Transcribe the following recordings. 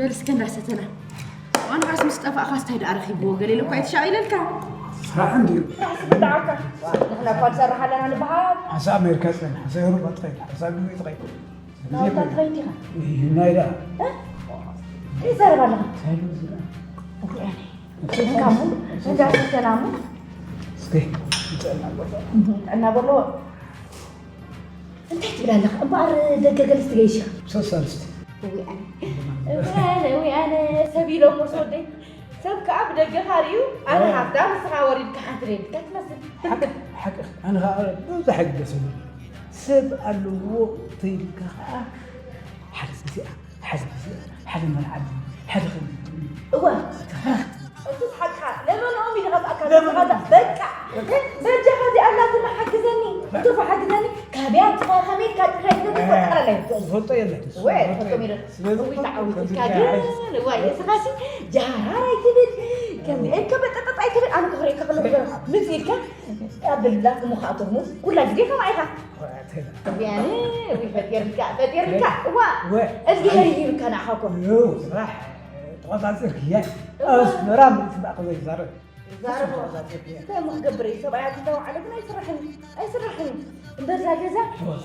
በል እስከ እንዳሰተና። ዋን ሓስ ምስ ጠፋእኻስ እንታይ ደኣ ረኺብዎ? ገለ ኢሉ እኳ ኣይትሻቕ ኢለልካ። ስራሕ እንድዩ። ስራሕ ስብዳዓካ። ንሕና እኳ ንሰርሕ ኣለና ንበሃል። ዓሳ ኣሜሪካ ጸን፣ ዓሳ ኤውሮጳ ትኸይድ፣ ዓሳ ግብሪ ትኸይድ። ናውታ ትኸይድ ኢኻ። ናይ ደኣ። ይዛረብ ኣለኻ። ሳይሉ ዝና። እንካሙ፣ እንዳሰተናሙ። እስኪ ይጸና ቦታ። ጥዕና በሎ። እንታይ ትብል ኣለኻ? እምበኣር ደገ ገለስ ትገይሽ ኢኻ። ሶስት ሳልስቲ። እውይ ኣነ፣ እውይ ኣነ፣ እውይ ኣነ፣ ሰብ ኢሎም ወስ ወደይ። ሰብ ከኣ ብደገኻ ርእዩ፣ ኣነ ሃፍታ ንስኻ ወሪድካ ሓንቲ ደይ እንታይ ትመስል? ሓቂ ሓቂ ኣነ ኸዓ ብዙሕ ይግደሰሉ ሰብ ኣለዎ ተይልካ ኸዓ ሓደ ግዜ ሓደ ግዜ ሓደ መልዓሊ ሓደ ከም እወ፣ እሱስ ሓቅኻ። ለመንኦም ኢልኻ ብኣካል ትኻዳ፣ በቃ። በጃኻ እዚኣ እናትና ሓግዘኒ፣ እቶፋ ሓግዘኒ። ካበይ ኣምፅኻ፣ ከመይ ኢልካ ጥራይ ኢልካ ትፈጥር ኣላ ይብሉ። ዝፈልጦ የለን። ወይ፣ ትፈልጦ የለን። ስለዚ እውይ፣ ተዓዊትካ ከምዚ ግን፣ ዓይነት ዋይ፣ እስኻሲ ጃራር ኣይትብል፣ ከምዚ ኢልካ በጠጠጥ ኣይትብል። ኣነ ክኽረየካ ከለኹ ገና ምፅ ኢልካ፣ ኣበላ እሞ ከዓ ጥርሙዝ ኩላ ግዜ ከምኣ ኢኻ። እዚኣነ፣ እውይ፣ ፈጢርካ፣ ፈጢርካ፣ እዋ፣ ወይ። እግዚኣብሔር ይሂብካ ንዓኻ እኮ። ይው ስራሕ ተቆጻጽርክያ። ኣስመራ ምእንቲ ባእኸ ዘይዛረብ። ዛረቦ። እንታይ እሞ ክገብር እዩ? ሰብኣይ ኣብዚ ተባዕለ ግን ኣይስራሕን እዩ። ኣይስራሕን እዩ። እምበዛ ገዛ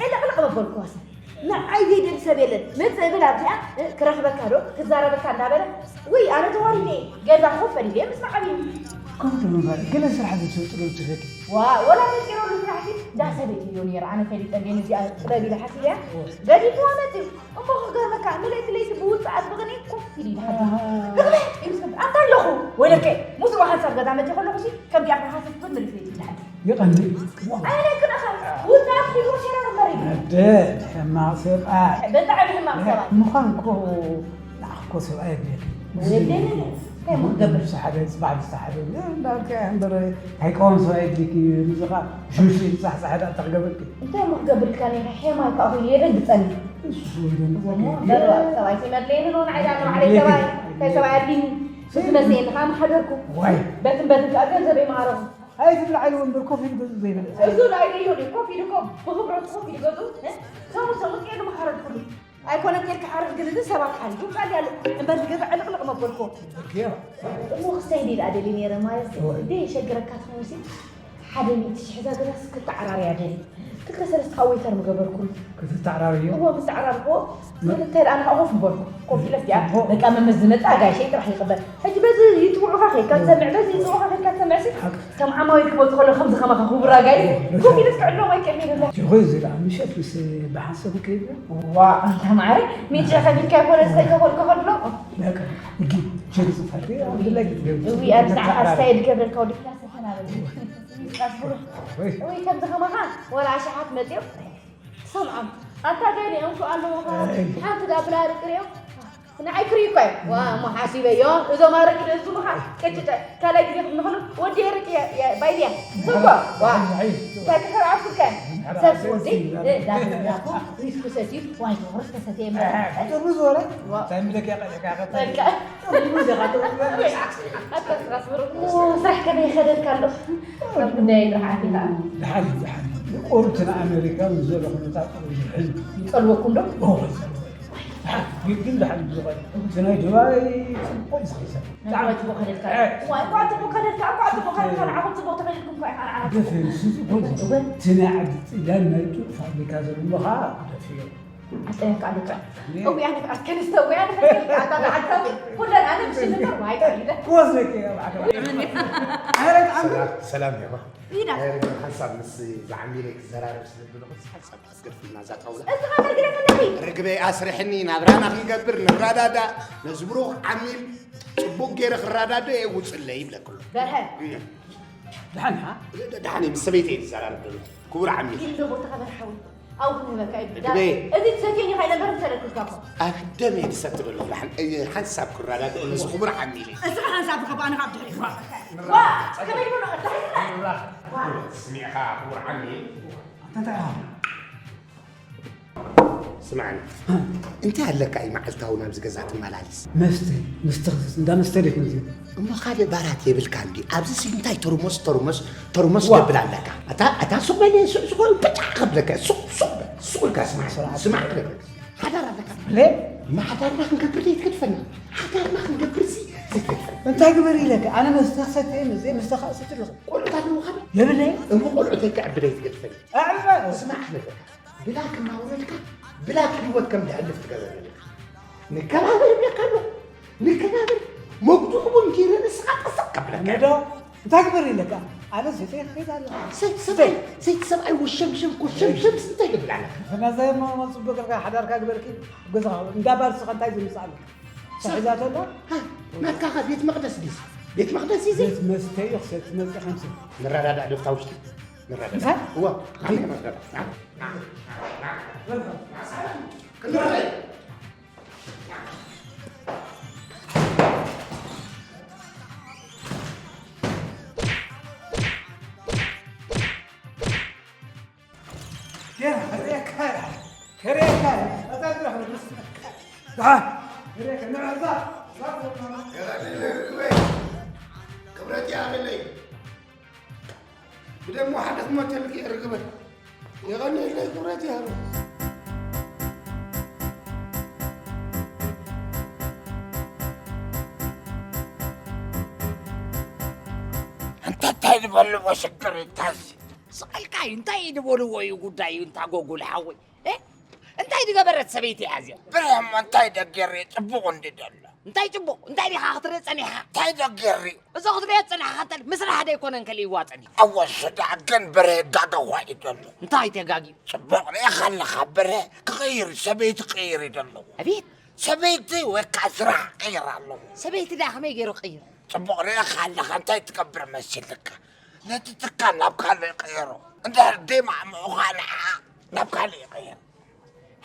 ዕልቕልቕ መበልኩዋስ። ንዓይ ዘይደሊ ሰብ የለን። መጽእ ብል ኣብዚኣ፣ እ፣ ክረኽበካ ዶ? ክዛረበካ እንዳበለ። ውይ፣ ኣነ ተዋሪደ እየ። ገዛ ኮፍ ፈሊለ እየ ምስ መዓብዩ። ከምኡ ንምባል ገለ ስራሕ ዘትፈጥሩ ትፈኪ። ዋ፣ ወላ ፈጢረሉ ስራሕቲ እንዳ ሰበይቲ እዮ ነይረ። ኣነ ፈሊጠ እንደ ነዚኣ ጥበብ ኢለ ሓሲበያ። ገዲፍዋ መጽዩ። እሞ ክገርመካ፣ ምልእቲ ለይቲ ብውጽኣት ብቕኒ ኮፍ ኢሉ ይድሓር። ኣንታ ኣለኹ፣ ወይለከ፣ ምስ ሩባ ሓንሳብ ገዛ መጺ ከለኹ ሲ፣ ከምዚኣ ብሓንሳብ ክትብል ምልእቲ ለይቲ ይድሓር። ይቐኒ። ኣየናይ ቅንኻ? ውጽኣት ሒቡ ሸረር እምበር እዩ። ኣደ ሕማቕ ሰብኣይ። ብጣዕሚ ሕማቕ ሰብኣይ። ምዃን እኮ ንዓኽ እኮ ሰብኣይ የድልየካ። ወይለኒ፣ እንታይ እሞ ክገብር? ምስ ሓደ፣ ጽባሕ ምስ ሓደ፣ እንዳልካ እምበር ኣይቀወም ሰብኣይ የድልየኪ እዩ። ንዝኻ ሽምሽ ጻሕጻሕ ዳ እንታይ ክገብርኪ? እንታይ እሞ ክገብርልካ ነይረ? ሔማይ ከኣ ኮይኑ የደንግጸኒ። እሱ ይደንግጸኪ። እሞ በል፣ ሰብኣይ ሲመድለየኒ ነው፣ ንዓይ ዳኣ ንባዕለይ ሰብኣይ፣ እንታይ ሰብኣይ ኣድልይኒ? ምስ መሰየኒ ከኣ ምሓደርኩ። ዋይ። በትን በትን ከኣ ገንዘበይ ምሃረኹ። ኣይትብል ዓይኒ ወንበር ኮፍ ኢሉ ገዝኡ ዘይብል። እሱ ናይ ደዮ ድዩ? ኮፍ ኢሉ እኮ ብኽብረቱ ኮፍ ኢሉ ገዝኡ፣ እ? ሰሙ ሰሙ ጥየሉ ምሓረድኩሉ። ኣይኮነን ኬልካ ሓረድ ግን እዚ ሰባት ሓሪዱ ቃል ያለ እምበር ዝገዛ ዕልቕልቕ መበልኮ። እርክዮ። እሞ ክሳይ ዲል ኣደሊ ነይረ ማለት እወ። ደይ ሸግረካ ትኸውን ሲ ሓደ ሚእቲ ሽሕ እዛ ገዛስ ክተዓራርያ ደሊ። ክልተ ሰለስተ ካብ ዌይተር ምገበርኩ። ክትተዓራርዮ? እዎ ምስ ተዓራርኩዎ፣ ክልተ ደኣ ንኻ ኮፍ ምበልኩ። ኮፍ ኢለ እዚኣ በቃ መመዝ ዝመጽእ ኣጋይሸይ ጥራሕ ይቕበል። ሕጂ በዚ ይጽውዑኻ ኸይድካ ትሰምዕ፣ በዚ ይጽውዑኻ ኸይድካ ትሰምዕ ሲ ከም ዓማዊል ክመጹ ከሎ ከምዚ ከማኻ ክቡር ኣጋይሽ ኮፍ ኢለ እስከ ዕድሎም ኣይክእል ኢለ። ይኹን እዚ ደኣ ምሸት ምስ ብሓንሳብ ከይድና። ዋ ኣንታ ማዕረ ሚእቲ ሸሕ ከፊልካ ይኮነ ዝኸይከፈልካ ከሎ በቃ እጊ ቸሪ ጽፋት ኣብድላይ ክትገብር። እዊ ኣብዚ ሰዓት ኣስታይል ገብረልካ ወዲፍካ ሰተናበል። ወይ ከምዚ ከማኻ ወላ ኣሽሓት መጽዮም ትሰምዖም ኣታ ገሊኦም ክኣለዎ ሓንቲ ዳብላ ርቅሪኦም ንዓይ ክሪ እኮ እዩ ዋ እሞ ሓሲበዮ እዞም ኣረቂ ደዝሙኻ ቅጭጨ ካልኣይ ግዜ ክትንኸሉ ወዲ የርቂ ባይልያ ዝኮ ዋ እንታይ ክሰርዓኩልካ ሰብሲ ወዲ ዳብላኩም ዊስኩ ሰትዩ ዋይ ዞሮ ዝተሰተየ ጥሩ ዞረ እንታይ ምለክ ያቀ በቃ ኣተስራስሩ ስራሕ ከመይ ይኸደልካ ኣሎ ኣብ ጉዳይ ንርሓት ኢኻ ድሓን ድሓን ቁርብቲ ንኣሜሪካ ንዘሎ ኩነታት ዝሕዝ ይጸልወኩም ዶ ግን ድሓን ዝኾነ እቲ ናይ ዱባይ ጽቡቕ እዩ ዝኽሰብ ናባይ ጽቡቕ ከደልካ ዋይ እኳ ጽቡቕ ከደልካ እኳ ጽቡቕ ከደልካ ንዓኹም ጽቡቕ ተኸዲልኩም እኳ ኢኻ ንዓና ደፈ ንሱ ጽቡቕ እዩ እቲ ናይ ዓዲ ጽዳን ናይ ጡጥ ፋብሪካ ዘለዎ ኸዓ ደፊዮ ኣጠያካ ኣለካ እውያ ንፍዓት ከንስተ እውያ ንፍዓት ኣታ ንዓካ ኩለን ኣነ ብሽንበር ዋይ ቀሊለ ክወስደኪ እየ ኣብ ዓድዋ ሰላም ሰላም ሄባ ይዳ ኣይረግም ሓንሳብ ምስ ዝዓሚለ ክዘራረብ ስለ ዝደለኹ ሓንሳብ ክትገድፍልና እዛ ጣውላ እስኻ መርግደ ፈለኺ ርግበይ ኣስርሕኒ ናብራና ክንገብር ንረዳዳእ ነዚ ብሩኽ ዓሚል ጽቡቕ ገይረ ክረዳድእ እየ ውፅለይ ይብለክሎ በርሀ ድሓን ሓ ደሓን ምስ ሰበይተይ ዝዘራረብ ዘሎ ክቡር ዓሚል ግን ዶ ቦታኻ በርሓዊ ኣብኡ ክንህበካ እዩ ርግበይ እዚ ትሰትየኒ ኢኻ ኢለ እምበር ምሰለኩልካ እኮ ኣብ ደም እየ ዝሰቲ በሎ ደሓን ሓንሳብ ክረዳድእ ነዚ ክቡር ዓሚል እዩ እስኻ ሓንሳብ ዝኸብኣኒ ካብ ድሕሪ ዋ ከመይ ይብሎ ድሕሪ ስሚዕካ ክቡር ዓሚል እንታይ ስማዕኒ እንታይ ኣለካ እዩ መዓልታዊ ናብዚ ገዛ ትመላለስ መስተ መስተ ክዝዝ እንዳ መስተ ደይኮን ዝብል እሞ ካልእ ባራት የብልካ እንዲ ኣብዚ ሲ እንታይ ተርሞስ ተርሞስ ተርሞስ ዋ። ደብል ኣለካ ኣታ ኣታ ሱቅ በል ሱቅ ሱቅ ብጫ ከብለካ ሱቅ ሱቅ በል ሱቅ ኢልካ ስማዕ ስማዕ ክብለካ ሓዳር ኣለካ ለ ማሓዳርና ክንገብር ደይ ትገድፈና እንታይ ግበር ኢለካ? ኣነ መስተ ክሰትየ እየ፣ መስተ ከዓ እሰቲ ኣለኹ። ቆልዑት ኣለውኻ ዶ? የብለይ። እሞ ቆልዑተይ ከዕብደይ ትገድፈኒ። ኣዕበ! ስማዕ ክብለካ፣ ብላክ እናወረድካ ብላክ ህይወት ከም ደሕልፍ ትገብር ዘለካ። ንከባበር ይብለካ ኣለኹ። ንከባበር መጉትኡ እውን ገይረ ንስኻ ቀሰቅ ከብለካ። እሞ ዶ? እንታይ ግበር ኢለካ? ኣነ ሰትየ ክኸይድ ኣለኹ። ሰይቲ ሰብኣይ፣ ሰይቲ ሰብኣይ ወሸምሸም ኮሸምሸም እንታይ ልብል ኣለካ? ፈናዛይ እሞ ጽቡቅ ጌርካ ሓዳርካ ግበርኪ። ገዛኻ እንዳ ባርስኻ እንታይ ዝምጽእ ኣሎ? ተሒዛቶ ኣላ? ሃ፣ ናትካ ኸ ቤት መቕደስ ድዩ? ቤት መቕደስ እዩ። ቤት መስተ እዩ፣ ክሰቲ መፂእ ከምሲ። ንረዳዳእ ዶ ኣብታ ውሽጢ? ንረዳዳእ። እንታይ? እዋ፣ ኣነ ንረዳዳእ። ና፣ ና፣ ና፣ ና። ክንረዳዳእ። ገና ክርእየካ እየ፣ ክርእየካ እየ። ኣታ እንዲኻ፣ ደሓን ክርእየካ፣ ንዕዛ፣ እዛ ክብረት ይሃበለይ። ብደሞ ሓደ ክሞተልኪ እየ ርግበይ። የቐንየለይ፣ ክብረት ይሃበለይ። እንተ እንታይ ዝበልዎ ሽግር ይታዝ። ስቕ ኢልካ እዩ፣ እንታይ እዩ ዝበልዎ እዩ ጉዳይ እዩ፣ እንታ ጎጉል ሓወይ? እ? እንታይ ዝገበረት ሰበይቲ እያ እዚኣ? ብርሃም እንታይ ደገሬ ጽቡቕ እንዲ ደሎ። እንታይ ጽቡቕ? እንታይ ዲኻ ክትርኢ ጸኒሕካ? እንታይ ደገሬ? እዞ ክትሪኦ ዝጸናሕካ እንተ ምስራሕ ዶ ኣይኮነን ከሊእዋ ጸኒሑ? ኣወ ስዳዕ ግን ብርህ ጋገዋ እዩ ደሎ። እንታይ ተጋጊ? ጽቡቕ ርኢኻ ኣለኻ ብርህ ክቕይር ሰበይቲ ክቕይር እዩ ደሎ። ኣቤት! ሰበይቲ ወይ ከዓ ስራሕ ክቕይር ኣለዎ። ሰበይቲ ደኣ ከመይ ገይሩ ክቕይር? ጽቡቕ ርኢኻ ኣለኻ እንታይ ትገብር መሲልካ? ነቲ ትካል ናብ ካልእ ይቕየሮ። እንድሕር ደይማዕምዑኻ ንዓ ናብ ካልእ ይቕየር።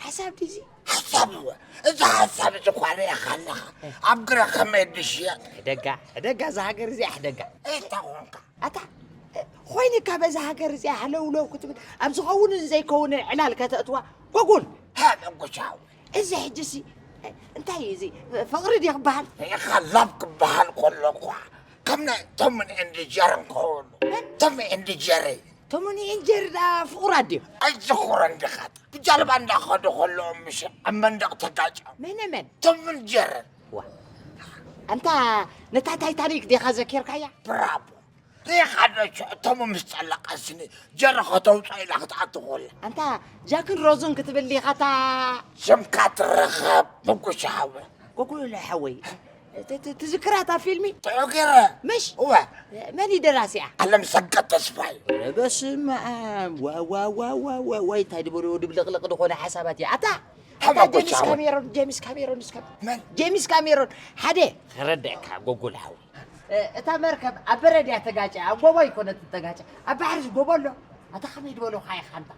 ሓሳብ ድዚ? ሓሳብ እወ። እዚ ሓሳብ እዚ እኳ ርኢኻ ኣለኻ። ኣብ ግረ ከመይ ድሽየጥ? ሕደጋ፣ ሕደጋ እዛ ሃገር እዚኣ ሕደጋ። እንታይ ኾንካ? ኣታ፣ ኾይንካ በዛ ሃገር እዚኣ ሃለውለው ክትብል፣ ኣብ ዝኸውንን ዘይከውንን ዕላል ከተእትዋ፣ ጎጉል! ሃ፣ መጎሻው። እዚ ሕጂሲ፣ እንታይ እዩ እዚ? ፍቕሪ ድዩ ክበሃል? ርኢኻ ላብ ክበሃል ከሎ እኳ፣ ከም ናይ ቶምን ኤንድ ጀርን ክኸውን። መን? ቶም ኤንድ ጀሪ። ቶምን ኤንድ ጀሪ ደኣ ፍቑራት ድዮም? ኣይትኹረን ዲኻ? ብጃልባ እንዳኸዱ ከለዉ ምሽ ኣብ መንደቕ ተጋጭዮም። መነ መን? ቶምን ጀርን። ዋ። ኣንታ ነታ ታይታኒክ ዲኻ ዘኪርካያ? ብራቮ። ርኢኻ ዶ ሽዑ ቶም ምስ ጠለቐስኒ ጀሪ ከተውፅኦ ኢላ ክትኣቱ ከላ። ኣንታ ጃክን ሮዝን ክትብል ዲኻ እታ ሽምካ ትረኸብ ምጉሻ ሓወ። ጎጎሎ ሓወይ፣ ት-፣ ት-፣ ትዝክራ እታ ፊልሚ? ጥዑይ ገይረ። ምሽ? እወ። መን እዩ ደራሲኣ? ኣለምሰገድ ተስፋይ። ኧረ በስመ ኣብ። ዋ፣ ዋ፣ ዋ፣ እንታይ ድበልዎ ድብልቕልቕ ዝኾነ ሓሳባት እዩ። ኣታ፣ ኣታ ሓመጉ ጀምስ ሻወ። ካሜሮን፣ ጀምስ ካሜሮን እስከ። መን? ጀምስ ካሜሮን። ሓደ። ክረድአካ ጎጎል ሓወይ። እ-፣ እታ መርከብ ኣብ በረድ እያ ተጋጭያ፣ ኣብ ጎቦ ኣይኮነትን ተጋጭያ። ኣብ ባሕሪስ ጎቦ ኣሎ? ኣታ ከመይ ድበልኻ ኢኻ ኣንታ?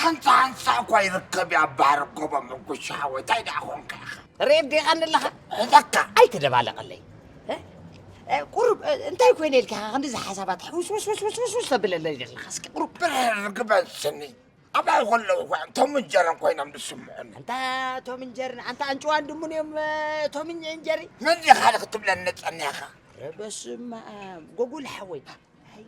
ሓንቲ ሓንሳ እኳ ይርከብ እያ ኣብ ባሕሪ ጎቦ ምጉሻ ሓወይ፣ እንታይ ደኣ ኾንካ ኢኻ? ሬድ ዲኻ ኣለኻ? እተካ። ኣይትደባለቐለይ። እ? እ፣ ቁሩብ፣ እ፣ እንታይ ኮይነ ኢልካ ኢኻ ክንድዚ ሓሳባት ሕውስውስውስውስውስ ተብለለይ ዘለኻ? እስኪ ቁሩብ። ብርህ ርግበን ስኒ። ኣባይ ከለዉ እኳ ቶም እንጀርን ኮይኖም ዝስምዑኒ። ኣንታ ቶም እንጀርን፣ ኣንታ ኣንጭዋን ድሙን እዮም፣ እ፣ ቶም እንጀሪ። መን ዲኻ ክትብለኒ ጸኒኻ? ኧረ በስመ ኣብ፣ ጎጉል ሓወይ። ኣይ፣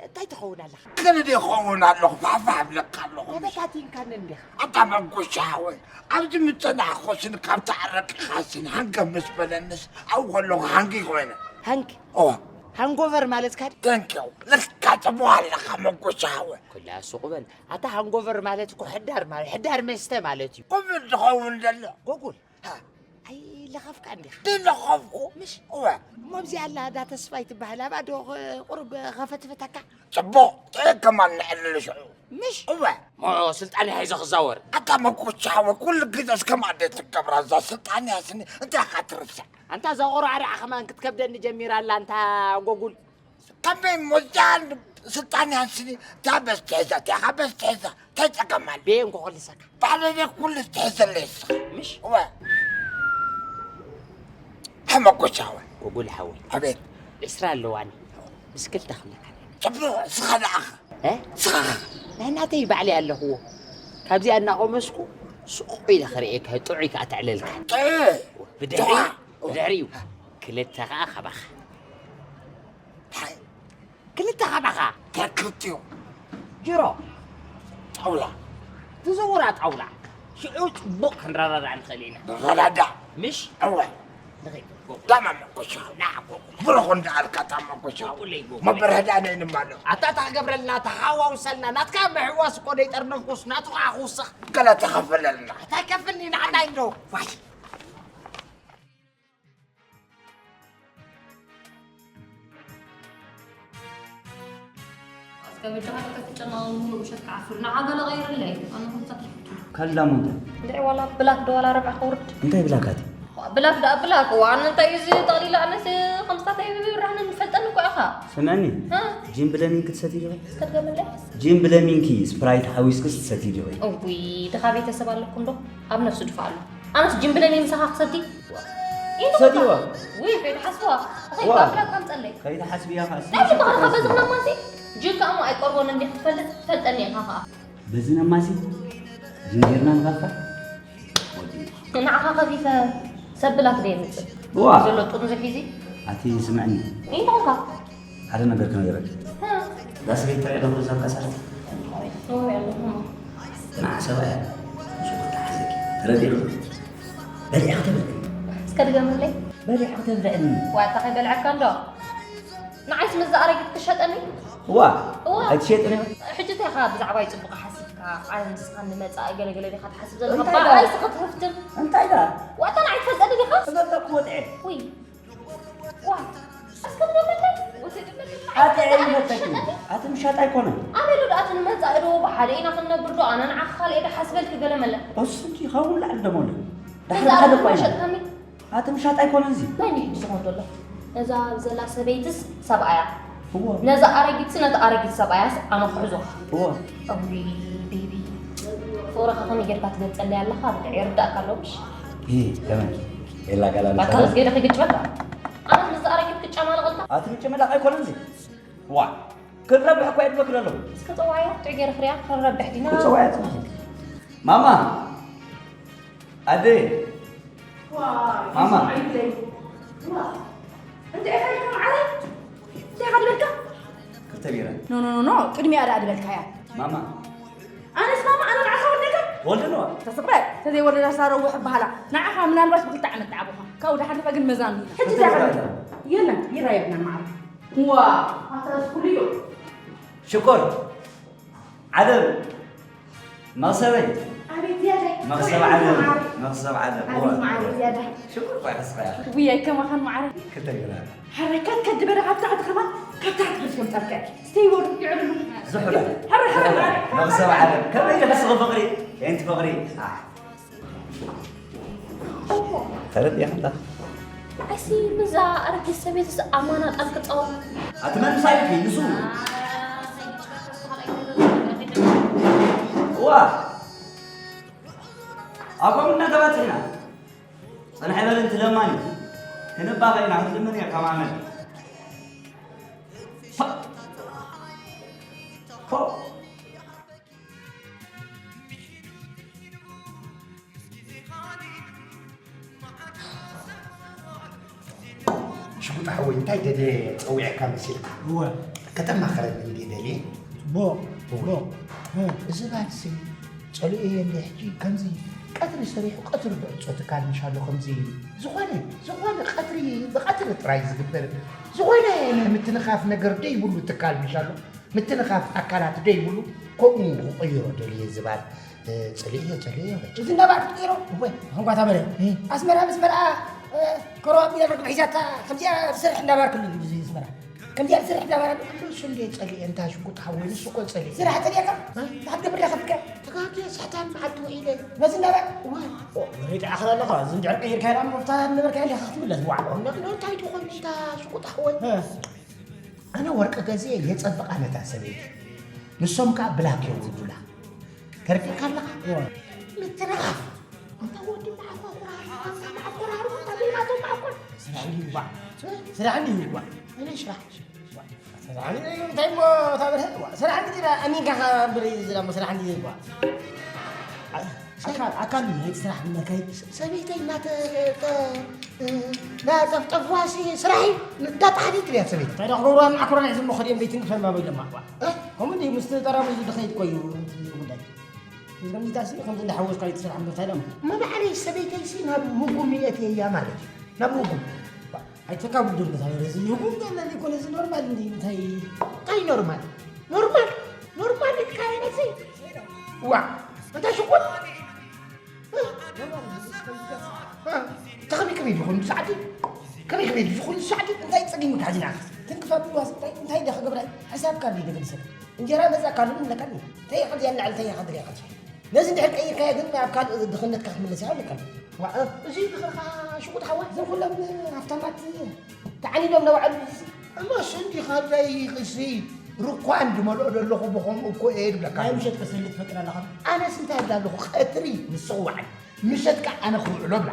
እንታይ ትኸውን ኣለኻ? ግን ዶ ይኸውን ኣለኹ? ፋሕፋሕ እብለካ ኣለኹ። ተበታቲንካኒ እንዲኻ። ኣታ መንጎሻ ሓወይ፣ ኣብዚ ምጸናሕኩ ስኒ ካብ ተዓረቂኻ ስኒ ሃንገ ምስ በለንስ፣ ኣብኡ ከለኹ ሃንጊ ኮይነ። ሃንግ? ኦ። ሃንጎቨር ማለትካ ድዩ? Thank you። ልካ ጽቡቕ ኣለኻ መንጎሻ ሓወይ። ኩላ ሱቕ በል። ኣታ ሃንጎቨር ማለት እኮ ሕዳር ማለት፣ ሕዳር መስተ ማለት እዩ። ቁም ዝኸውን ዘሎ። ጎጉል። ሃ። ኣይለኸፍካ እንዲኻ። ድለኸፍኩ? ምሽ? እወ። እሞ ኣብዚኣ ኣላ ኣዳ ተስፋይ ትበሃል፣ ኣብኣ ዶ ኸ-፣ ቁሩብ ኸፈትፍተካ? ጽቡቕ፣ ጥዑይ ከማን ንዕልል ሽዑ። ምሽ? እወ። እሞ ስልጣን ሒዘ ክዛወር? ኣታ መኩቻ፣ እወ፣ ኩሉ ግዜ እስከ ማዕደ ትገብራ እዛ ስልጣን እያ ስኒ፣ እንታይ ኢኻ ትርስዕ? ኣንታ እዛ ቆራዕራዕ ከማን ክትከብደኒ ጀሚራ ኣላ፣ ኣንታ ጎጉል። ከመይ ሞጃን ስልጣን ያንስኒ፣ እታ በስ ትሕዛ፣ እቲኣ ኸዓ በስ ትሕዛ፣ እንታይ ጸገም ኣሎ? በየ እንኮ ክልሰካ። ባዕለይ ኩሉ ትሕዘለይ እስኻ። ምሽ? እወ። ሓመጎቻ እወ። ጎጎል ሓወይ። ኣቤት። ዕስራ ኣለዋኒ። ምስ ክልተ ክልተ። ጽቡቕ፣ እስኻ ደኣ ኸ? እ? እስኻ ኸ? ናይ ናተይ ባዕለይ ኣለኽዎ። ካብዚኣ እናቐመስኩ ሱቕ ኢለ ክርእየካ፣ ጥዑይ ከኣ ተዕለልካ። ጥዑይ? ብድሕሪ፣ ጥዑይ። ብድሕሪኡ ክልተ ኸኣ ካባኻ። እንታይ? ክልተ ካባኻ። እንታይ ክልቲኡ? ጅሮ። ጣውላ። ትዝውራ ጣውላ። ሽዑ ጽቡቕ ክንረዳዳእ ንኽእል ኢና። ንረዳዳእ። ምሽ? እወ። ንኸይድ። ጎ። ታማም መኮሻ። ናዕቆ። ብሩኽ እንዳኣልካ ታማም መኮሻ። ጎቁለይ፣ ጎቁለይ። መበረህዳ ነይንማሎ። ኣታ ታገብረልና፣ ተሓዋውሰልና፣ ናትካ ምሕዋስ እኮ ደይጠርነፍኩስ፣ ናቱ ከዓ ክውስኽ። ገለ ተኸፍለልና። ኣታ ከፍልኒ ንዓና እንዶ። ዋይ። እስከ በጃኻ ከተጨናንቁ ውሸት ክዓፍር። ንዓ ገለ ቀይርለይ። ኣነ ከምዛ ትሕቱ። ከላ ሞንተ? እንድዒ ዋላ ብላክ ዶ ዋላ ረብዓ ከውርድ? እንታይ ብላካት? ዋ፣ ብላክ ደኣ ብላክ። ዋ፣ ኣነ እንታይ እዩ እዚ ጠቕሊላ? ኣነስ ከምስታተይ ብብርሃን ንፈልጠኒ እኮ ኢኻ። ስምዕኒ፣ ሃ? ጂን ብለሚን ክትሰቲ ዲኺ? እስከ ድገምለይ። ጂን ብለሚንኪ ስፕራይት ሓዊስክስ ትሰቲ ዲኺ? እውይ፣ ድኻ ቤተሰብ ኣለኩም ዶ? ኣብ ነፍሱ ድፋ ኣሎ። ኣነስ ጂን ብለሚን ምሳኻ ክሰቲ? ኢሉ ሰዲዋ። ውይ፣ ከይትሓስብዋ። ዋ። ከይትሓስብዋ ከምጸለይ። ከይትሓስብያ ኸኣ ናይ ዝበሃልኻ በዚ ነማሲ ጅካ እሞ ኣይቀርቦን እንዲ ክትፈልጥ ትፈልጠኒ ኢኻ ኸኣ። በዚ ነማሲ ጅንጌርና ንኸፋ። ንዓኻ ከፊፈ ሰብ ብላክ ደየምጽእ። ዋ። ዘሎ ጥርሙዝ ሒዚ። ኣቲ ስምዕኒ። እንታይ ኢኻ? ሓደ ነገር ክነግረኪ። እ። እዛ ሰበይቲ ትሪኣ ዶ እዛ ቀሳስ? እወ፣ ኣለኹ። ንዓ ሰብኣያ ንሱ ክትሓዘኪ። ተረዲእኺ? በሊዐ ክተብልዕኒ። እስከ ድገምለይ። በሊዐ ክተብልዕኒ። ዋጣ ከይበልዐካ እንዶ። ንዓይስ ምስዛ ኣረጊት ክሸጠኒ? እዋ፣ እዋ። ኣይትሸጥኒ? ሕጂ እንታይ ኢኻ ብዛዕባይ ጽቡቕ ሓሲብካ? ኣነ ንስኻ ንመጻኢ ገለገለ ዲኻ ትሓስብ ዘለኻ? እንታይ ደኣ? ብኣይስ ክትህፍትም? እንታይ ደኣ? ዋጣ ንዓይ ትፈልጠኒ ዲኻ? እዛ እኮ ወጥዐ። ውይ። ዋ፣ እስከ ድገመለይ። ወሰድመለይ። ኣቲ ኣይመተኪ። ኣቲ ምሻጥ ኣይኮነን። ኣበሉ ደኣ እቲ ንመጻኢ ዶ ብሓደ ኢና ክንነብር ዶ? ኣነ ንዓኻ ካልእ እየ ደሓስበልኪ ገለ መለ። እሱ እንጂ ይኸውን ላዕሊ ደሞለ። ዳሕሪ እዛ ሓደ ኣበሉ እኮ ኣይና። መሸጥካኒ? ኣቲ ምሻጥ ኣይኮነን እዚ። መን እዩ ዝኾን ዘሎ? ነዛ ዘላ ሰበይትስ ሰብኣያ? እዎ። ነዛ ኣረጊትስ ነቲ ኣረጊት ሰብኣያስ ኣነ ክሕዞ። እዎ። እውይ፣ ቤቢ። ፍቕርኻ ከመይ ጌርካ ትገልጸለይ ኣለኻ? ብድዕ ይርዳእካ ኣሎ ምሽ? ኢ፣ ከመይ? ኤላ ጋላ ባካ ንሳለ? ዝገደ ክግጭ በላ። ኣነ ምስ ኣረጊት ክጫማለቕ ኢልካ? ኣቲ ምጭምላቕ ኣይኮነን እዚ። ዋ፣ ክንረብሕ እኮ እየ ድበክል ኣለኹ። እስከ ጸዋያ፣ ጥዑይ ገይረ ክሪኣ፣ ክንረብሕ ዲና? ጸዋያ ጽቡቕ። ማማ፣ ኣደ። ዋ፣ ማማ። ይስማዕ ይብለይ። ዋ፣ እንታይ ኢኻ ኢልካ መዓረይ? እንታይ ኢኻ ድበልካ? ክልተ ቢራ። ኖ፣ ኖ፣ ኖ፣ ኖ፣ ቅድሚያ ደኣ ድበልካያ። ማማ። ኣነስ ማማ፣ ኣነ ንዓኻ ወለደ? ወልድንዋ። ተስቕበል፣ ተዘይወለዳ ሳረውሕ በሃላ። ንዓኻ ምናልባሽ ብክልተ ዓመት ተዓብኻ። ካብኡ ደሓር ከ ግን መዛኑ ኢና። ሕጂ እንታይ ይረኣየና? የለን፣ ይረኣየና መዓረይ። ዋ፣ ኣታ እዚ ኩሉ እዩ። ሽኮር፣ ዓለም፣ መኽሰበይ። ኣቤት ዝያዳይ። መኽሰብ ዓለም፣ መኽሰብ ዓለም። ኣቤት መዓረይ ዝያዳይ። ሽኮር፣ ቆይ፣ ሕስኻ እያ። ውይ፣ ኣይከማኻን መዓረይ። ክልተ ቢራ። ሓረካት ከድበረ ካብ ታሕቲ ከማን፣ ካብ ታሕቲ ከማን ከምጻልካ። ስተይ ወዱ ይዕልሉ። ዝሑላ። ሓረ፣ ሓረ፣ ሓረ። መኽሰብ ዓለም። ከመይ ኢልኺ ስኺ ፍቕሪ? የንቲ ፍቕሪ። ኣሕ። ተረዲእኻ እንዳ? ንዓይሲ ምዛ ኣረጊት ሰበይትስ ኣማና ጣል ክጻወት። ኣቲ መን ምሳይ ኢልኪ? ንሱ። ዋ። ኣቦም እናተባጽሕና። ጽንሕ በል እንቲ ለማኒ። ክንባኸ ኢና፣ ክንልምን እያ ከማመን። ፋ-፣ ፋ-፣ ሽጉጣ ሓወይ፣ እንታይ ደደ ጸዊዐካ መሲልካ? እወ። ከተማኽረኒ እንዲ ደልየ። ቦ፣ እወ። ቦ። እ። እዚ ባልሲ ጸሊኤዮ እንዲ ሕጂ ከምዚ ቀትሪ ሰሪሑ ቀትሪ ብዕጾ ትካል ምሻሎ ከምዚ ዝኾነ፣ ዝኾነ ቀትሪ ብቐትሪ ጥራይ ዝግበር ዝኾነ ምትንኻፍ ነገር ደይብሉ ትካል ምሻሎ። ምትንኻፍ ኣካላት ደይብሉ፣ ከምኡ ክቕይሮ ደልየ ዝባል፣ እ፣ ጽልእዮ፣ ጽልእዮ በጃ። እዚ እንዳባዕ ክትቅይሮ? እወ። ኾንኳ ታበለ። እ። ኣስመራ ምስ መልኣ፣ እ፣ ከረዋ ኣቢላ ርግብ ሒዛታ፣ ከምዚኣ ትሰርሕ እንዳባርክሉ እዩ እዚ ኣስመራ። ከምዚኣ ትሰርሕ እንዳባርክሉ። እሱ እንዴ ጸልኤ፣ እንታ ሽጉጥ ሓወይ፣ ንሱ እኮ ጸልኤ። ስራሕ ጸልኤካ? እ? ታብ ገብር ዳኸፍከ? ተጋግየ፣ ስሕታን መዓልቲ ውዒለ። በዚ እንዳባዕ? እወ። ኦ፣ ወይ ተኣኽል ኣለኻ፣ እዚ እንድሕር ቀይርካ ኢላ እሞ፣ እታ ነበርካ ኢኻ ክትምለስ፣ ዋዕ። ኖ፣ ኖ፣ እንታይ ትኾን፣ እንታ ሽጉጥ ሓወይ? እ። ኣነ ወርቂ ገዝየ የጸብቓ ነታ ሰበይቲ። ንሶም ከኣ ብላክ የውርዱላ። ተረዲእካ ኣለኻ? እወ። ምትንኻፍ። ኣንታ ወዲ መዓኮራሩ፣ ኣንታ መዓኮራሩ፣ ኣንታ ዘይማቶም መዓኮር። ስራሕ እንዲዩ ይግባእ። ስራሕ እንዲዩ ይግባእ። ኣነ ስራሕ። ስራሕ እንዲዩ እንታይ እሞ ታብርሀ? ስራሕ እንዲዩ ኣሚንካ እምበር ዝላ እሞ ስራሕ እንዲዩ ይግባእ። ኣካል፣ ኣካል እዩ፣ ናይቲ ስራሕ መካይድ። ሰበይተይ እናተ-፣ ጠ-፣ እናጠፍጠፍዋሲ ስራሕ እዩ። እንዳጣሕዲት እያ ሰበይተይ። እንታይ ደኣ ክገብሩዋ፣ መዓኮራና ሒዞም እሞ ከዲኦም ዘይትንክፈን ባባ ኢሎማ። እ? ከምኡ እንዲ ምስቲ ጠራሙዝ ዝኸይድ እኮ እዩ እቲ ጉዳይ። እዚ ከምዚ ታሲ፣ ከምዚ እንዳሓወስካ እዩ እቲ ስራሕ እምበር እንታይ ደኣ እሞ። መባዕለይ ሰበይተይሲ ናብ ህጉም የእትየያ ማለት እዩ። ናብ ህጉም። ተካቡ ዶ እንታይ ረዚ ይኹን ገለ ይኮነ እዚ ኖርማል እንዲ እንታይ እንታይ ኖርማል ኖርማል ኖርማል ኢልካ ይነሲ ዋ እንታይ ሽቁጥ ተኸሚ ከመይ ይኹን ሰዓቲ ከመይ ከመይ ይኹን ሰዓቲ እንታይ ጸጊምካ ዚና ትንክፋ ብዋስ እንታይ እንታይ ደኸ ገብራይ ሕሳብካ እንዲ ደገድሰ እንጀራ መጻ ካልሉ ለካኒ እንታይ ይኸል ያለ እንታይ ይኸል ያኸል ነዚ እንድሕር ቀይርካዮ ግን ናብ ካልእ ድኽነትካ ክትምለስ ይኸል ለካኒ ዋ እዚ ድኽርካ ሽቁጥ ሓዋ እዞም ኩሎም ሃብታማት ተዓኒዶም ነባዕሉ እሞ ስንዲ ካልዳይ ክሲ ርኳን ድመልኦ ዘለኹ ብኸምኡ እኮ እየ ድብለካ ናይ ምሸት ከሰሊ ትፈቅድ ኣለኻ ኣነስ እንታይ እብላ ኣለኹ ቀትሪ ንስኽዋዓይ ምሸት ከዓ ኣነ ክውዕሎ ብላ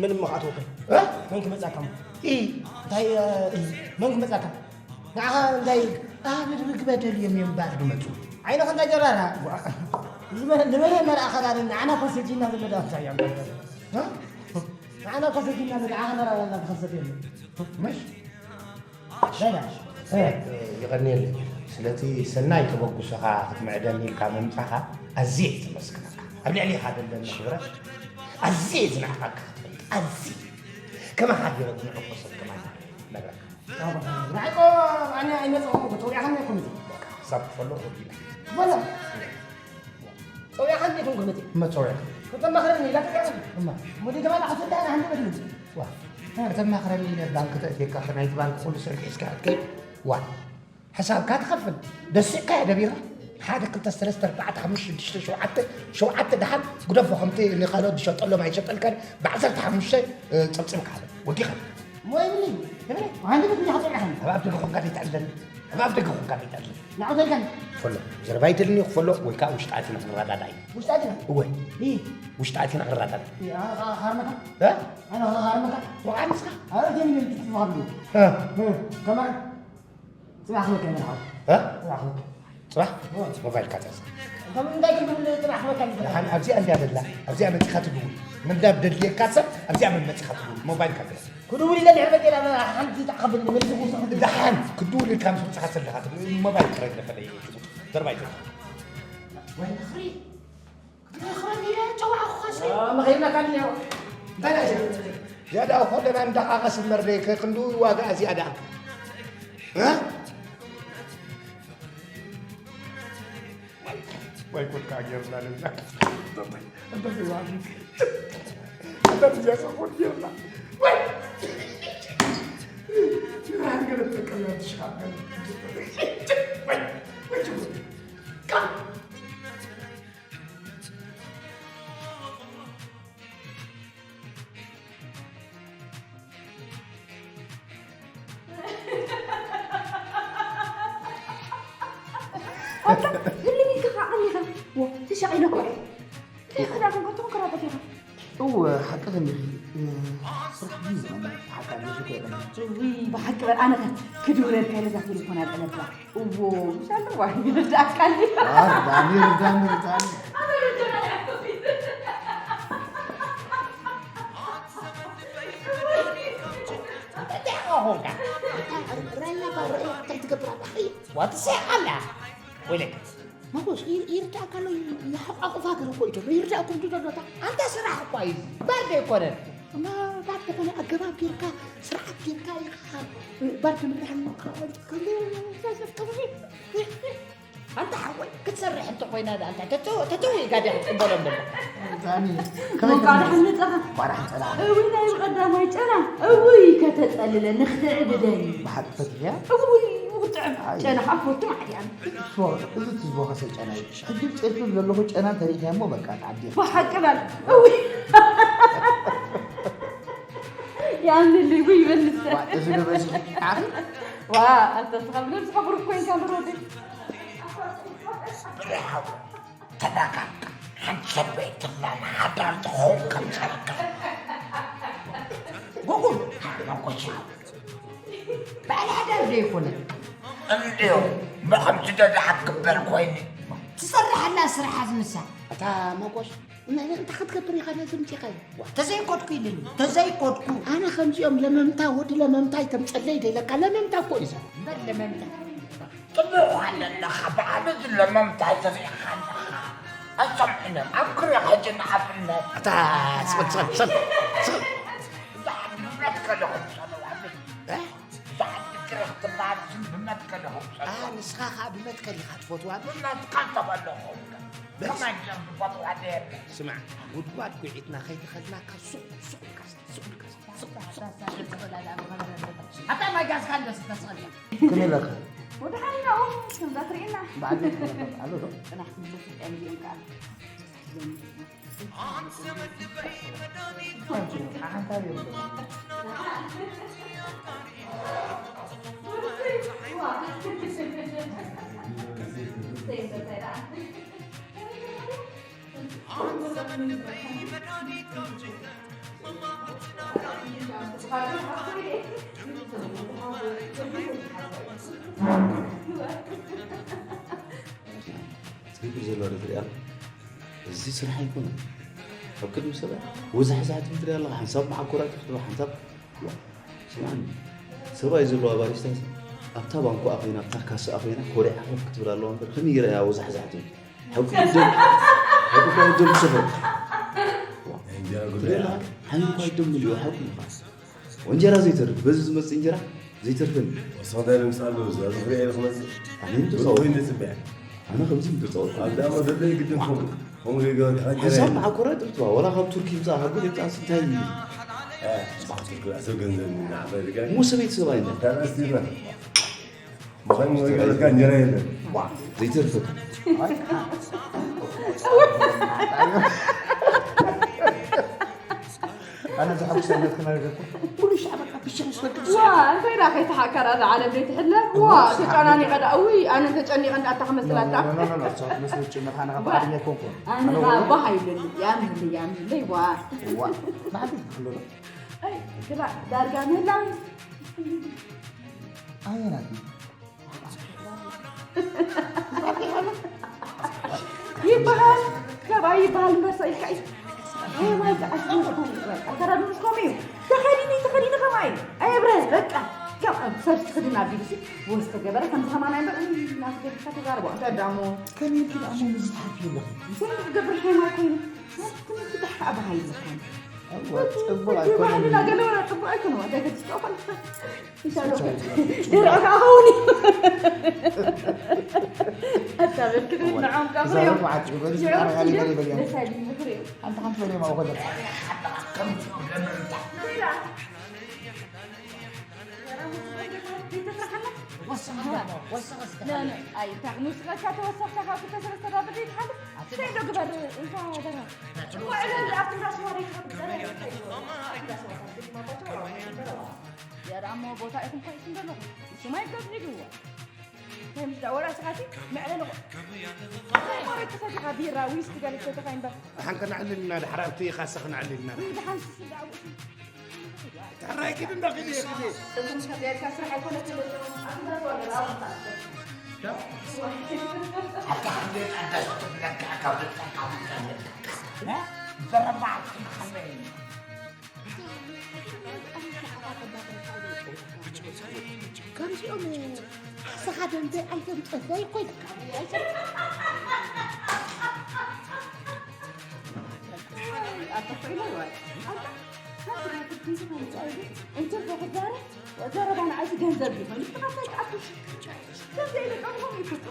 ምን ምኻትወከ እ? መን ክመጻካ እሞ? ኢ እንታይ እ፣ እ፣ መን ክመጻካ ንዓኻ እንታይ ኣብል ምግበ ደልዮም እዮም ባር ድመጹ ዓይንኻ እንታይ ጀራራ ንመን መርኣ ኸዳርን ንዓና ኮሰጂና ዘሎ ዳንሳ እዮም ንዓና ኮሰጂና ንዓኻ መርኣ ዋላ ክኸሰት የለን መሽ ይቐንየለይ ስለቲ ሰናይ ተበግሶኻ ክትምዕደኒ ኢልካ ምምጻኻ ኣዝየ እየ ዘመስግነካ ኣብ ልዕሊኻ ደለኒ ክብረት ኣዝየ እየ ዝንዕቐካ ክትፈልጥ ኣዝየ ከማኻ ገይረ ዝንዕቆ ሰብ ከማን ነግረካ ንዓይቆ ኣነ ኣይመጽኹም ተውያኸኒ ይኹም ክሳብ ክፈሎ ኮዲና በላ ጸውያኻ እንዴት እንኩ መጽእ? መጸውያ። ከተማኽረኒ ኢላ ተጋሩ። እማ። ሙዲ ተባላ ሓሰዳ ኣና ሃንዲ በትሉ። ዋ። ከተማኽረኒ ኢለ ባንክ ተእትየካ ከናይቲ ባንክ ኩሉ ሰሪሕ እስካ ኣትከይ። ዋ። ሕሳብካ ትኸፍል። ደሲዕካ እያ ደቢራ። ሓደ ክልተ ሰለስተ ኣርባዕተ ሓሙሽተ ሽዱሽተ ሸውዓተ ሸውዓተ ደሓን ግደፎ ከምቲ ንኻልኦት ዝሸጠሎም ኣይሸጠልካን ብዓሰርተ ሓሙሽተ ጸብጺብካ ኣሎ። ወዲኻ። ሞይኒ። ተበለ። ሃንዲ በትሉ ሓሰዳ ሃንዲ። ኣብ ኣፍ ደገ ኮንካ ዘይትዕልለኒ። ኣብ ኣፍ ደገ ኮንካ ዘይትዕልለኒ። ንዓው ተልካኒ። ፈሎ። ዘረባ ይደልኒ ክፈሎ ወይ ከዓ ውሽጢ ኣቲና ክንረዳዳእ እዩ። ውሽጢ ኣቲና? እወ። ይህ? ውሽጢ ኣቲና ክንረዳዳእ። ይህ፣ ኣነ ኸ ሃርመካ? እ? ኣነ ኸ ሃርመካ? ወዓ ንስኻ? ኣረ ደም ይብል ትትፋሉ። እ? እ፣ ከማን? ጽባሕ መከ መርሓው? እ? ጽባሕ መከ። ጽባሕ? እወ። ሞባይል ካተስ። ከም እንታይ ግን ጽባሕ መከ ይብል? ንሓን ኣብዚኣ እንዲያ ደላ፣ ኣብዚኣ መጺኻ ትድውል። ምንዳብ ደድልየካ ሰብ ኣብዚኣ መመጺኻ ትድውል። ሞባይል ካተስ። ክድውል ኢለ ድሕሪ መጤና ሓንቲ ተዓኸብኒ መሊሱ ክውስኽ ድሓን ክድውል ኢልካ ምስ መጽኻ ዘለኻ ሞባይል ጥራይ ዝለፈለ እዩ ሽጉጥ ዘርባ ይዘ ወይ ምኽሪ ምኽሪ ኢለ ጨዋዕኹኻ ሲ መኺርና ካልኒ እንታይ ዳ ዝያዳ ኮለና እንዳቓቐስ እምበር ደይ ከክንዱ ዋጋ ዝያዳ ወይ ኮልካ ጌርና ለዛ ኣታ እልሚካ ከዓኒኻ ወ ተሻቒለ እኮ እንታይ ክዳኩም ከቶም ክራኸት ኢኻ እወ ሓቂ ከሚኺ ስራሕ ድዩ ሓቂ ኣለሽ ከይበለ እይ ብሓቂ በል ኣነኸ ክድውለልካ ኢለ እዛ ቴሌፎን ኣጠለብካ እዎ ምሽ ኣለዋ ይርዳእካ ኣሊ ዳኒ ዳኒ ዳኒ እንታይ ኾንካ እንታይ ትገብር ኣለኻ ዋትሰ ኣላ ወይለካ ማጎስ ይርዳእካ ኣሎ ይሓቋቁፋ ግን እኮ ኢዶ ይርዳእኩም ድደሎታ ኣንታ ስራሕ እኳ እዩ ባርዶ ኣይኮነን እማ ባርዶ ኮነ ኣገባብ ጌርካ ስርዓት ጌርካ ኢኻ ባርዶ ምድራን ኣንታ ሓወይ ክትሰርሕ እንተ ኮይና ዳ ኣንታ ተተው ተተው ኢጋ ዲያ ክትቅበሎም ደሎ ዛኒ ከመይ ሞቃ ደሓን መጻኻ ቋራሕ ጸላ እውይ ናይ ቀዳማይ ጨና እውይ ከተጸልለኒ ክትዕብደኒ ብሓቂ ፈትያ እውይ ብጥዕም ጨና ኣፎቱ ማዕድያን እዚ ትዝቦ ከሰጨና እዩ ሕጂ ጨልፊ ዘለኹ ጨና ተሪእያ እሞ በቃ ተዓዲ ብሓቂ በል እውይ ያምልልይ ውይ በልሰ እዚ ነበዚ ዋ ኣንተ ስኻ ብለብስኻ ብሩክ ኮይንካ ንሮዲ ብርሃው ተዳጋግም ሓንቲ ሰበይትና ንሓዳር ትኸውን ከም ዘረክብ ጉጉም ሓመቆሻ ባዕልሓዳር ዘይኮነ እንድዮ መኸምቲ ደድሓ ክግበር ኮይኒ ትሰርሓላ ስራሓት ንሳ እታ መጎሽ እንታይ ክትገብር ኢኻ ነዚ ምፂኻዮ ተዘይኮድኩ ኢልኒ ተዘይኮድኩ ኣነ ከምዚኦም ለመምታ ወዲ ለመምታ ይተምፀለይ ደይለካ ለመምታ እኮ እዩ ሰብ እምበር ለመምታ ጥቡቕ ኣለኻ ብዓበዚ ለመምታ ተሪእኻ ኣለኻ ኣሰምዕነ ኣብ ክሪኻ ሕጂ ንዓብነት እታ ስቕል ስቕል ስቕል ስቕል እዛ ዓብነት ከለኹም ሰለዋብን ኣ ንስኻ ኸዓ ብመትከል ኢኻ ትፈትዋ። ናትካ እንተበለኹ ከማይ ገይሩ ዝፈትዋ ደየለ። ስማዕ፣ ጉድጓድ ጉዒትና ከይተኸልናካ ሱቕ ሱቕ ኢልካ ሱቕ ኢልካ ሱቕ ኢልካ። ኣታ ማይ ጋዝካ እንደስ ተስቐል። ከመይ ኣለካ? ወድሓን ኢና፣ ኦ፣ ከምዛ ትርእየና። በዓል ቤት ከመይ ኣሎ ዶ? ጽናሕ ክምለስ እዚኦም ከኣ። ትሪኢ ዘሎ ዶ ትሪኣ? እዚ ስራሕ ኣይኮነን። ኣብ ቅድሚ ሰብኣይ ወዛሕዛሕቲ ትሪኢ ኣለኻ። ሓንሳብ መዓኮራት ክትብሎ፣ ሓንሳብ ስምዓኒ፣ ሰብኣይ ዘለዋ ባሪስታ ኣብታ ባንኮኣ ኮይና ኣብታ ካሳኣ ኮይና ኮሪዓ ኮፍ ክትብል ኣለዋ እምበር ከመይ ገይራ እያ ወዛሕዛሕ ትብል? ሓቂ ደም ሓቂ እኳ ደም ስፍር ትሪኣ ሓንቲ እኳ ደም ልዮ ሓቂ ምዃን ወንጀራ ዘይተርፍ በዚ ዝመፅእ እንጀራ ዘይተርፍን ወሰኽታ ደምስ ኣለዉ እዛ ዝኽሪያ ኢለ ክመፅእ ኣነ ምትፃወት ኣነ ከምዚ ምትፃወት ኣብ ዳማ ዘሎ ግድን ከምኡ ሓንሳብ መዓኮራ ጥርጥዋ ወላ ካብ ቱርኪ ይምፃእ ካብ ጉድ ይምፃእ እንታይ እዩ? ሙሰ ቤተሰብ ኣይነ ዘይተርፍካ ኣነ ዝሓጉሰ ነት ክነግረኩም ኩሉ ሻዕ በቃ ብሻ ምስ ወዲ ዋ እንታይ ዳ ከይተሓከራ እዛ ዓለም ዘይትሕለፍ ዋ ተጨናኒቐ ዳ እውይ ኣነ ተጨኒቐ እንዳኣታ ክመስል ኣታ ኣነ ዳ ባህ ኣይብለኒ ያምህለይ ያምህለይ ዋ ዋ ማዕድ ክሎ ግራ ዳርጋ ምህላው ኣየናት ይበሃል ሰብኣይ ይበሃል እምበር ሰኢልካ እዩ ኣከዳድንሽ ከምኡ እዩ ተኸዲኒ ተኸዲኒ ከምኣ እዩ ኣየብረ በቃ ከም ሰብ ትኽድን ኣቢሉሲ ወስ ተገበረ ከምዚ ከማና እምበር ናቱ ገቢካ ተዛርቦ እንተ ዳሞ ከመይ ኢልኪ ደኣ ሞም እዚ ትሓልፊ ኣለኺ እንታይ ክትገብር ሓይማ ኮይኑ ትምህርቲ ደሓ በሃሊ ዝኾነ ጽቡቅ ኣይኮነን ገለ ጽቡቅ ኣይኮነ ዋጋ ገጽ ጻፈል ይርአካ ኸውን ኣታ በልክት ንዖም ቀብርዮም ሓንቲ ሓንቲ በለ ማወኸለ ንስኻ ተወሰኽካ ካብ ክልተ ሰለስተ ዳብል ዘይትሓልፍ እንታይ ዶ ግበር እንታይ ደራ ውዕለ ኣብቲ እንዳስዋ ዘይትሓልፍ ዘረ እንታይ ይበሉ ኣብቲ እንዳስዋ ካብ ግድማ ባቸው የራሞ ቦታ ኢኹም ኮይስም ዘለኹም ንስማይ ገዝሊልዎ ከምዚ ወላ ስኻቲ መዕለሊ መሬት ተሰዲኻ ቢራ ዊስኪ ገለ ሰተኻ እምበር ሓንከ ነዕልልና ድሓር ኣብቲ ኢኻሰ ክነዕልልና ድሓን ስስዳ ኣብኡ ታራይ ኪድ እንዳ ኪድ ኪድ እቶም ከዚያካ ስራሕ ኣይኮነትን ኣትዛዝዋ ገለ ኣብታ ኣታ ሓንዴት ኣዳሽ ትብለካ ካብ ልብሰካ ብልካ ዘረባ ከመይ ከምዚኦም ስኻ ደንበ ኣይተምጠ ዘይኮይንካ እንትን ተኽዛረ ዘረባ ንዓይሲ ገንዘብ ይኾን ንስኻታይ ተኣክሽ ከምዚ ኢለ ቀርቦም ይፍጡ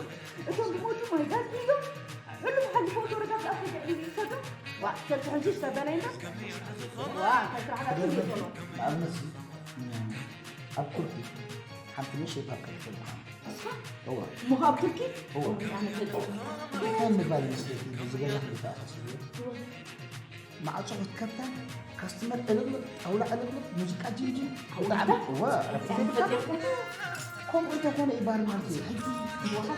እቶም ዝሞቱ ማይ ጋዝ ሒዞም ሁሉም ሓሊፎም ወረዳ ብኣፍ ተገዕሉ ይሰዱ ዋ ሰልቲ ሕንሽሽ ተበለይና ዋ እንታይ ስራሕካ ትብል ይኾኖ ንኣብነት ኣብ ኩርፊ ሓንቲ ንእሽተይ ፓርክ ትፈልጥኻ ንስኻ እዋ እሞ ካብ ቱርኪ እዋ ኣነ ፈልጠ እንታይ ምባል ይመስለኪ ዝገዛ ክልተ ኣሳስብዮ ማዕጾ ክትከፍታ ካስትመር ዕልቕልቕ ጣውላ ዕልቕልቕ ሙዚቃ ጅንጅን ብጣዕሚ እወ ከምኡ እንተኾነ እዩ ባህሪ ማለት እዩ ሕጂ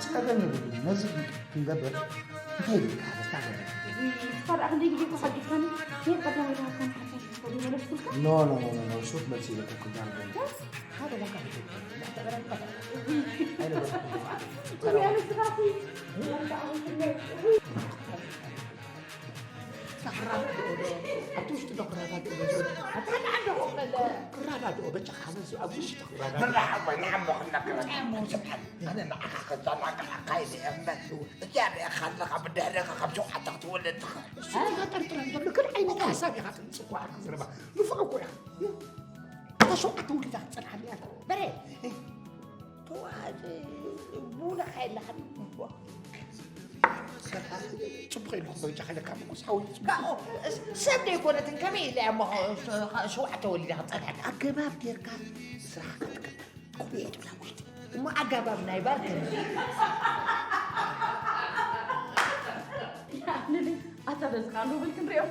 ጸገም የብሉን ነዚ ክንገብር እንታይ ይብል ሓገዝካ ገበርካ ስኻ ደኣ ክንደይ ግዜ እኮ ሓጊዝካኒ ከየት ቀዳማይ ዝሃብካኒ ሓሳብ ዝፈዱ መለስኩልካ ኖ ኖ ኖ ኖ ኖ ሱት መልሲ ኢለካ ክዛረብ ሓደ ዋጋ ኣነ ስኻሲ ክራዳድኦ ዶ ኣብቲ ውሽጢ ዶ ክራዳድኦ ዶ ኣታ ንዓንዶ ክራዳድኦ በጃኻ ነዚ ኣብ ውሽጢ ክራዳድኦ ንዓሞ ክነግረካ ኣነ ንዓኻ ከዛናግዓካ ኢለ እምበር እዚኣ ሪኣኻ ኣለኻ ብድሕሪኻ ካብ ሸውዓተ ክትወልድ ትኽእል እሱ ኢኻ ጠርጥረ እንተሎ ግን ዓይነት ሓሳብ ኢኻ ተምፅእ እኮ ዓርኪ ዘረባ ንፉዕ እኮ ኢኻ እታ ሸውዓተ ወሊዳ ክትፀንሓኒ እያ በረ ተዋ ቡና ሓይልኻ ጽቡቕ ኢሉ ክበጃ ከለካ ምቁስ ሓዊ። ካብኡ ሰብ ደይኮነትን ከመይ ኢለ እያ እሞ ሸውዓተ ወሊዳ ክጸንሐካ? ኣገባብ ጌርካ ስራሕካ ትገብር። እሞ ኣጋባብ ናይ ባር ከመይ? ኣታ በዚ ቃሉ ብል ክንሪኦ።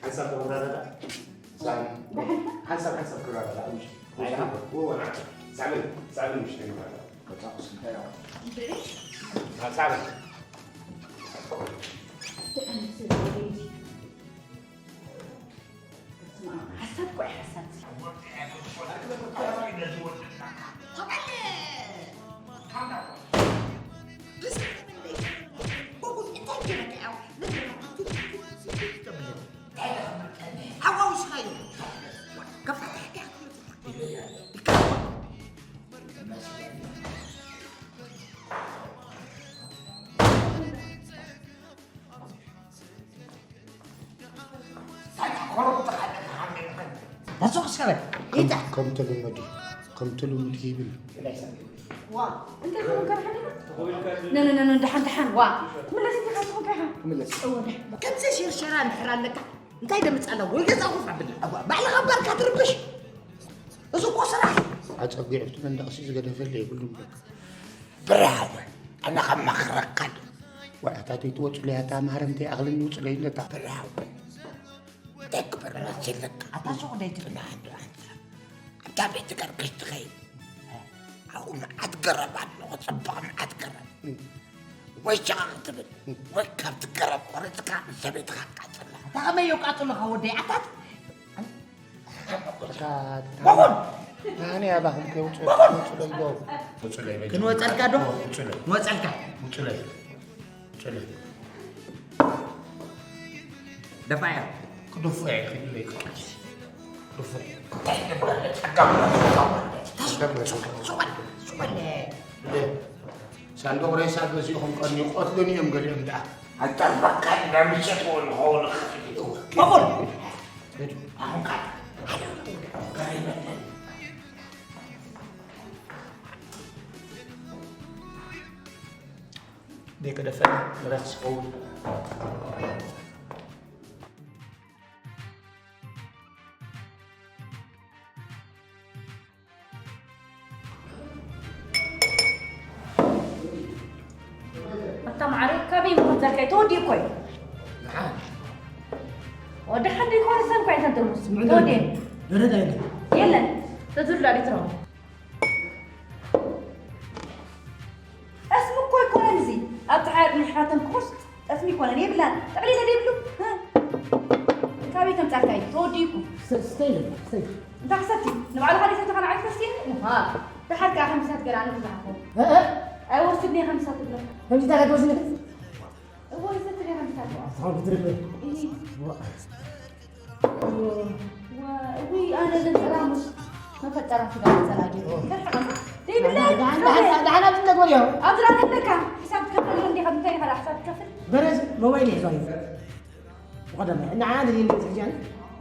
ሓንሳብ ክረዳዳ ሳሚ፣ ሓንሳብ ሓንሳብ ክረዳዳ። ከምቲ ልመዱ፣ ከምቲ ልሙድ ይብል። ዋ፣ እንታይ ክኸውን ከርሓ? ነ፣ ነ፣ ነ፣ ነ፣ ደሓን፣ ደሓን፣ ዋ። ክምለስ እንዲኻ ትኹን ከይኻ? ክምለስ። እወ፣ ደሓን። ከምዚ ሽርሸራ እንድሕር ኣለካ፣ እንታይ ደምጽ ኣለዎ? ወይ ገዛ ኮፍ ኣብል። እዋ፣ ባዕልኻ ባርካ ትርብሽ። እዚ እኮ ስራሕ። ኣጸጊዑ እቲ መንደቕሲ ዝገደፈሉ የብሉን በቃ። ብራኸ፣ ኣነ ከማኽረካ ኣለኹ። ዋዕታተይ ትወጽለይ ኣታ ማህረምተይ ኣኽልኒ ውጽለይ ኣለታ። ብራኸ፣ እንታይ ክበርስ ኣለካ? ኣታ ሱቕ ደይ ትብል። ኣንታ ቤት ገርግሽ ትኸይድ። ኣብኡ መዓት ገረብ ኣሎ፣ ጽቡቕ መዓት ገረብ። ወይ ሸቓቕ ትብል፣ ወይ ካብቲ ገረብ ቆሪጽካ ንሰበይትኻ ኣቃጽላ። ኣታ ከመይ የቃጽሉኻ ወደይ? ኣታ ሞጎል! ኣነ ኣባኹም ከይውፅእ ውፅእ ኢሎ። ውፅእ ኢሎ። ክንወፀልካ ዶ? ውፅእ ኢሎ። ንወፀልካ። ውፅእ ኢሎ። ውፅእ ኢሎ። ደፋያ። ክድፎ እየ፣ ክድፎ እየ። ክድፎ እየ። እንታይ ደፋያ? ጸጋም። ሱቅ በል፣ ሱቅ በል። ሳንዱቕ ሬሳ ገዚእኹም ቀኒ ቆትሉኒ እዮም ገሊኦም ደኣ። ኣጠርበካ እንዳ ምሸት እውን ኸውን ይኽእል እዩ። መጎል! ኣሁን ካል ደቂ ደፈን ንራስ ኸውን። ኣታ ማዕረ፣ ካበይ ምኹን ዘርካይ ተወዲኡ እኮ እዩ። ንዓ። ወዲ ሓንደ ይኮነ ሰብ እኮ ኣይተንትርሙስ። ምዕዶ ተወዲኡ። ደረጃ የለን። የለን። ተዝሉ ዳዲት ነው። ጠስሚ እኮ ኣይኮነን እዚ። ኣብ ፀሓይ ኣድኒሕካ ተንክኹስ ጠስሚ ኣይኮነን። የብላን። ጠቕሊለ ደይብሉ። እ። ካበይ ከምፃልካይ? ተወዲኡ እኮ። ስተይ፣ ስተይ፣ ስተይ። እንታይ ክሰቲ? ንባዕልኻ ደይ ሰቲኻ ንዓይ ትሰቲ? ውሃ። ደሓር ከኣ ከምዚ ሳትገርኣኒ ብዙሕ ኣኾ። እ፣ እ። ኣይወስድን እየ ከምዚ ሳትብሎ። ከምዚ እንታይ ክትወስድን? እዎ፣ ይሰቲ እየ ከምዚ ሳትብሎ። ኣስሓብ ክትርፍ። እሂ። ዋ። ዋ፣ እውይ፣ ኣነ ዘን ጠራሙስ መፈጠራ ስጋ መጸላ ጌሩ። ኦ። ከርሕቐ። ደይብለይ። ደሓን፣ ደሓን፣ ደሓን፣ ደሓን፣ ደሓን፣ ደሓን፣ ደሓን፣ ደሓን፣ ኣብ ዝራን ኣለካ። ሕሳብ ትከፍል እንዲኻ፣ እንታይ ኢኻ ደኣ ሕሳብ ትከፍል? በረስ ሞባይል ይሕዞ እዩ። ብቐደም ንዓ ደሊል ዝሕጃን።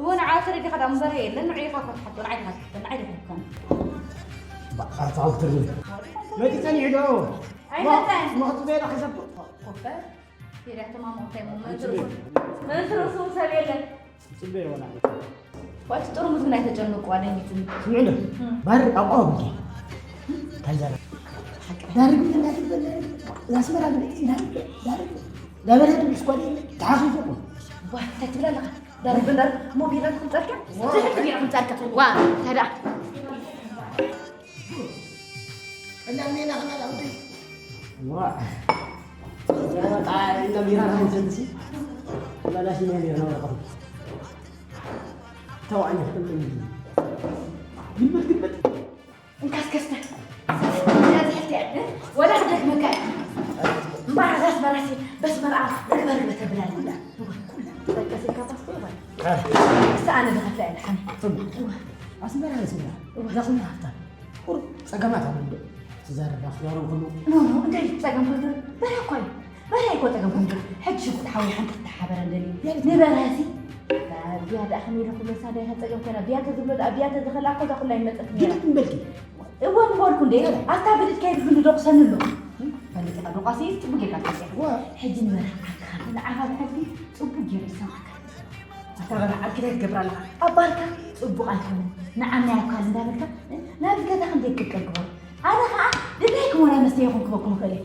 እወ፣ ንዓ ተረዲኻ ደኣ እምበር የለን፣ ንዕኻ እኳ ትሓቶ፣ ንዓይ ዲኻ ትሓቶ፣ ንዓይ ዲኻ ትሓቶ። ባዕኻ ትሓቶ ትርጉም። መጺ ጸኒሑ ዶ? ኣይመጸን። ሞ-፣ ሞኽቲ ቤላ ክሰብ-፣ ኮፈ፣ ሄዳ ተማሞ እንታይ ሞ-፣ መን ትርጉም? መን ትርጉም ሰብ የለን። ጽበይ ወላ። ዋት ጥርሙዝ ግን ኣይተጨንቁ፣ ኣደንጊጽኒ። ስምዕኒ፣ እም። ባር ኣቋው ብዬ። ታይዛራ። ሓቂ። ዳርግ ምን እንዳትበለ፣ ላስመራ ምን እንዳትበለ፣ ዳርግ። ዳበለ ትብልስ ኳሊ፣ ተሓኺፉ እኮ። ዋ፣ እንታይ ትብል ኣለኻ? ዳርግ እንዳርግ፣ ሞቢል ኣልኩም ጸርካ? ዋ። ትሕት ዲኹም ጸርካ? ዋ፣ እንታይ ደኣ? ቀላል ሜላ ኸማል ኣውዲ። ዋ። ዘረባ ጣ-፣ ኢልና ቢራ ንኸንሰንሲ። ተመላሽ ኢና ቢራ ናውረድኩም። ተው፣ ኣነ ክጥልም። ግልብጥ፣ ግልብጥ። እንካስ ከስተ። ወላ ክደግመካ እየ። እምባ በስ መርዓ ርግበ ርግበ ተብላ ኩላ ኩላ በቃ ስልካ ፓስፖርት ባል እሳ ኣነ ዝኸፍላ እየ ሓን ኣስመራ ኣስመራ እዛ ኩሉ ሃፍታ ቁሩብ ጸገማት ኣሎ እንዶ ትዛረብ ኣኽያሮም ኩሉ ኖ ኖ እንታይ እዩ ጸገም ኮይኑ በረ እኮ እዩ በረ እኮ ጸገም ኮይኑ ሕጂ ሽጉጥ ሓዊ ሓንቲ ክትሓበረ እንደሊ ንበረሲ ቢያ ደኣ ከመይ ኢለ ኩሉ ሳዳ ኢኻ ጸገም ኮይና ቢያ ተዝብሎ ደኣ ቢያ ተዝኸላ እኮ እዛ ኩላ ይመጸት ነይራ ግድት እምበልኪ እወ ምበልኩ እንዴ ኣታ ብድድ ከይዱ ክንዲ ዶቕሰኒ ኣሎ ፈልጥ ኢኻ ዶቓሲ ጽቡቅ ጌርካ ትፈልጥ ኢኻ ሕጂ ንበረ ዓርክኻ ንዓኻ ብሕልፊ ጽቡቅ ገይሩ ይሰማዕካ ኣታ በረ ዓርኪ እንታይ ትገብር ኣለኻ ኣብ ባርካ ጽቡቅ ኣይኮነን ንዓና ያኳል እንዳበልካ ናብ ገዛ ከም ዘይቅቀል ግበሩ ኣነ ከዓ ድላይ ክሞና መስተ ይኹን ክበኩም ይኽእል እየ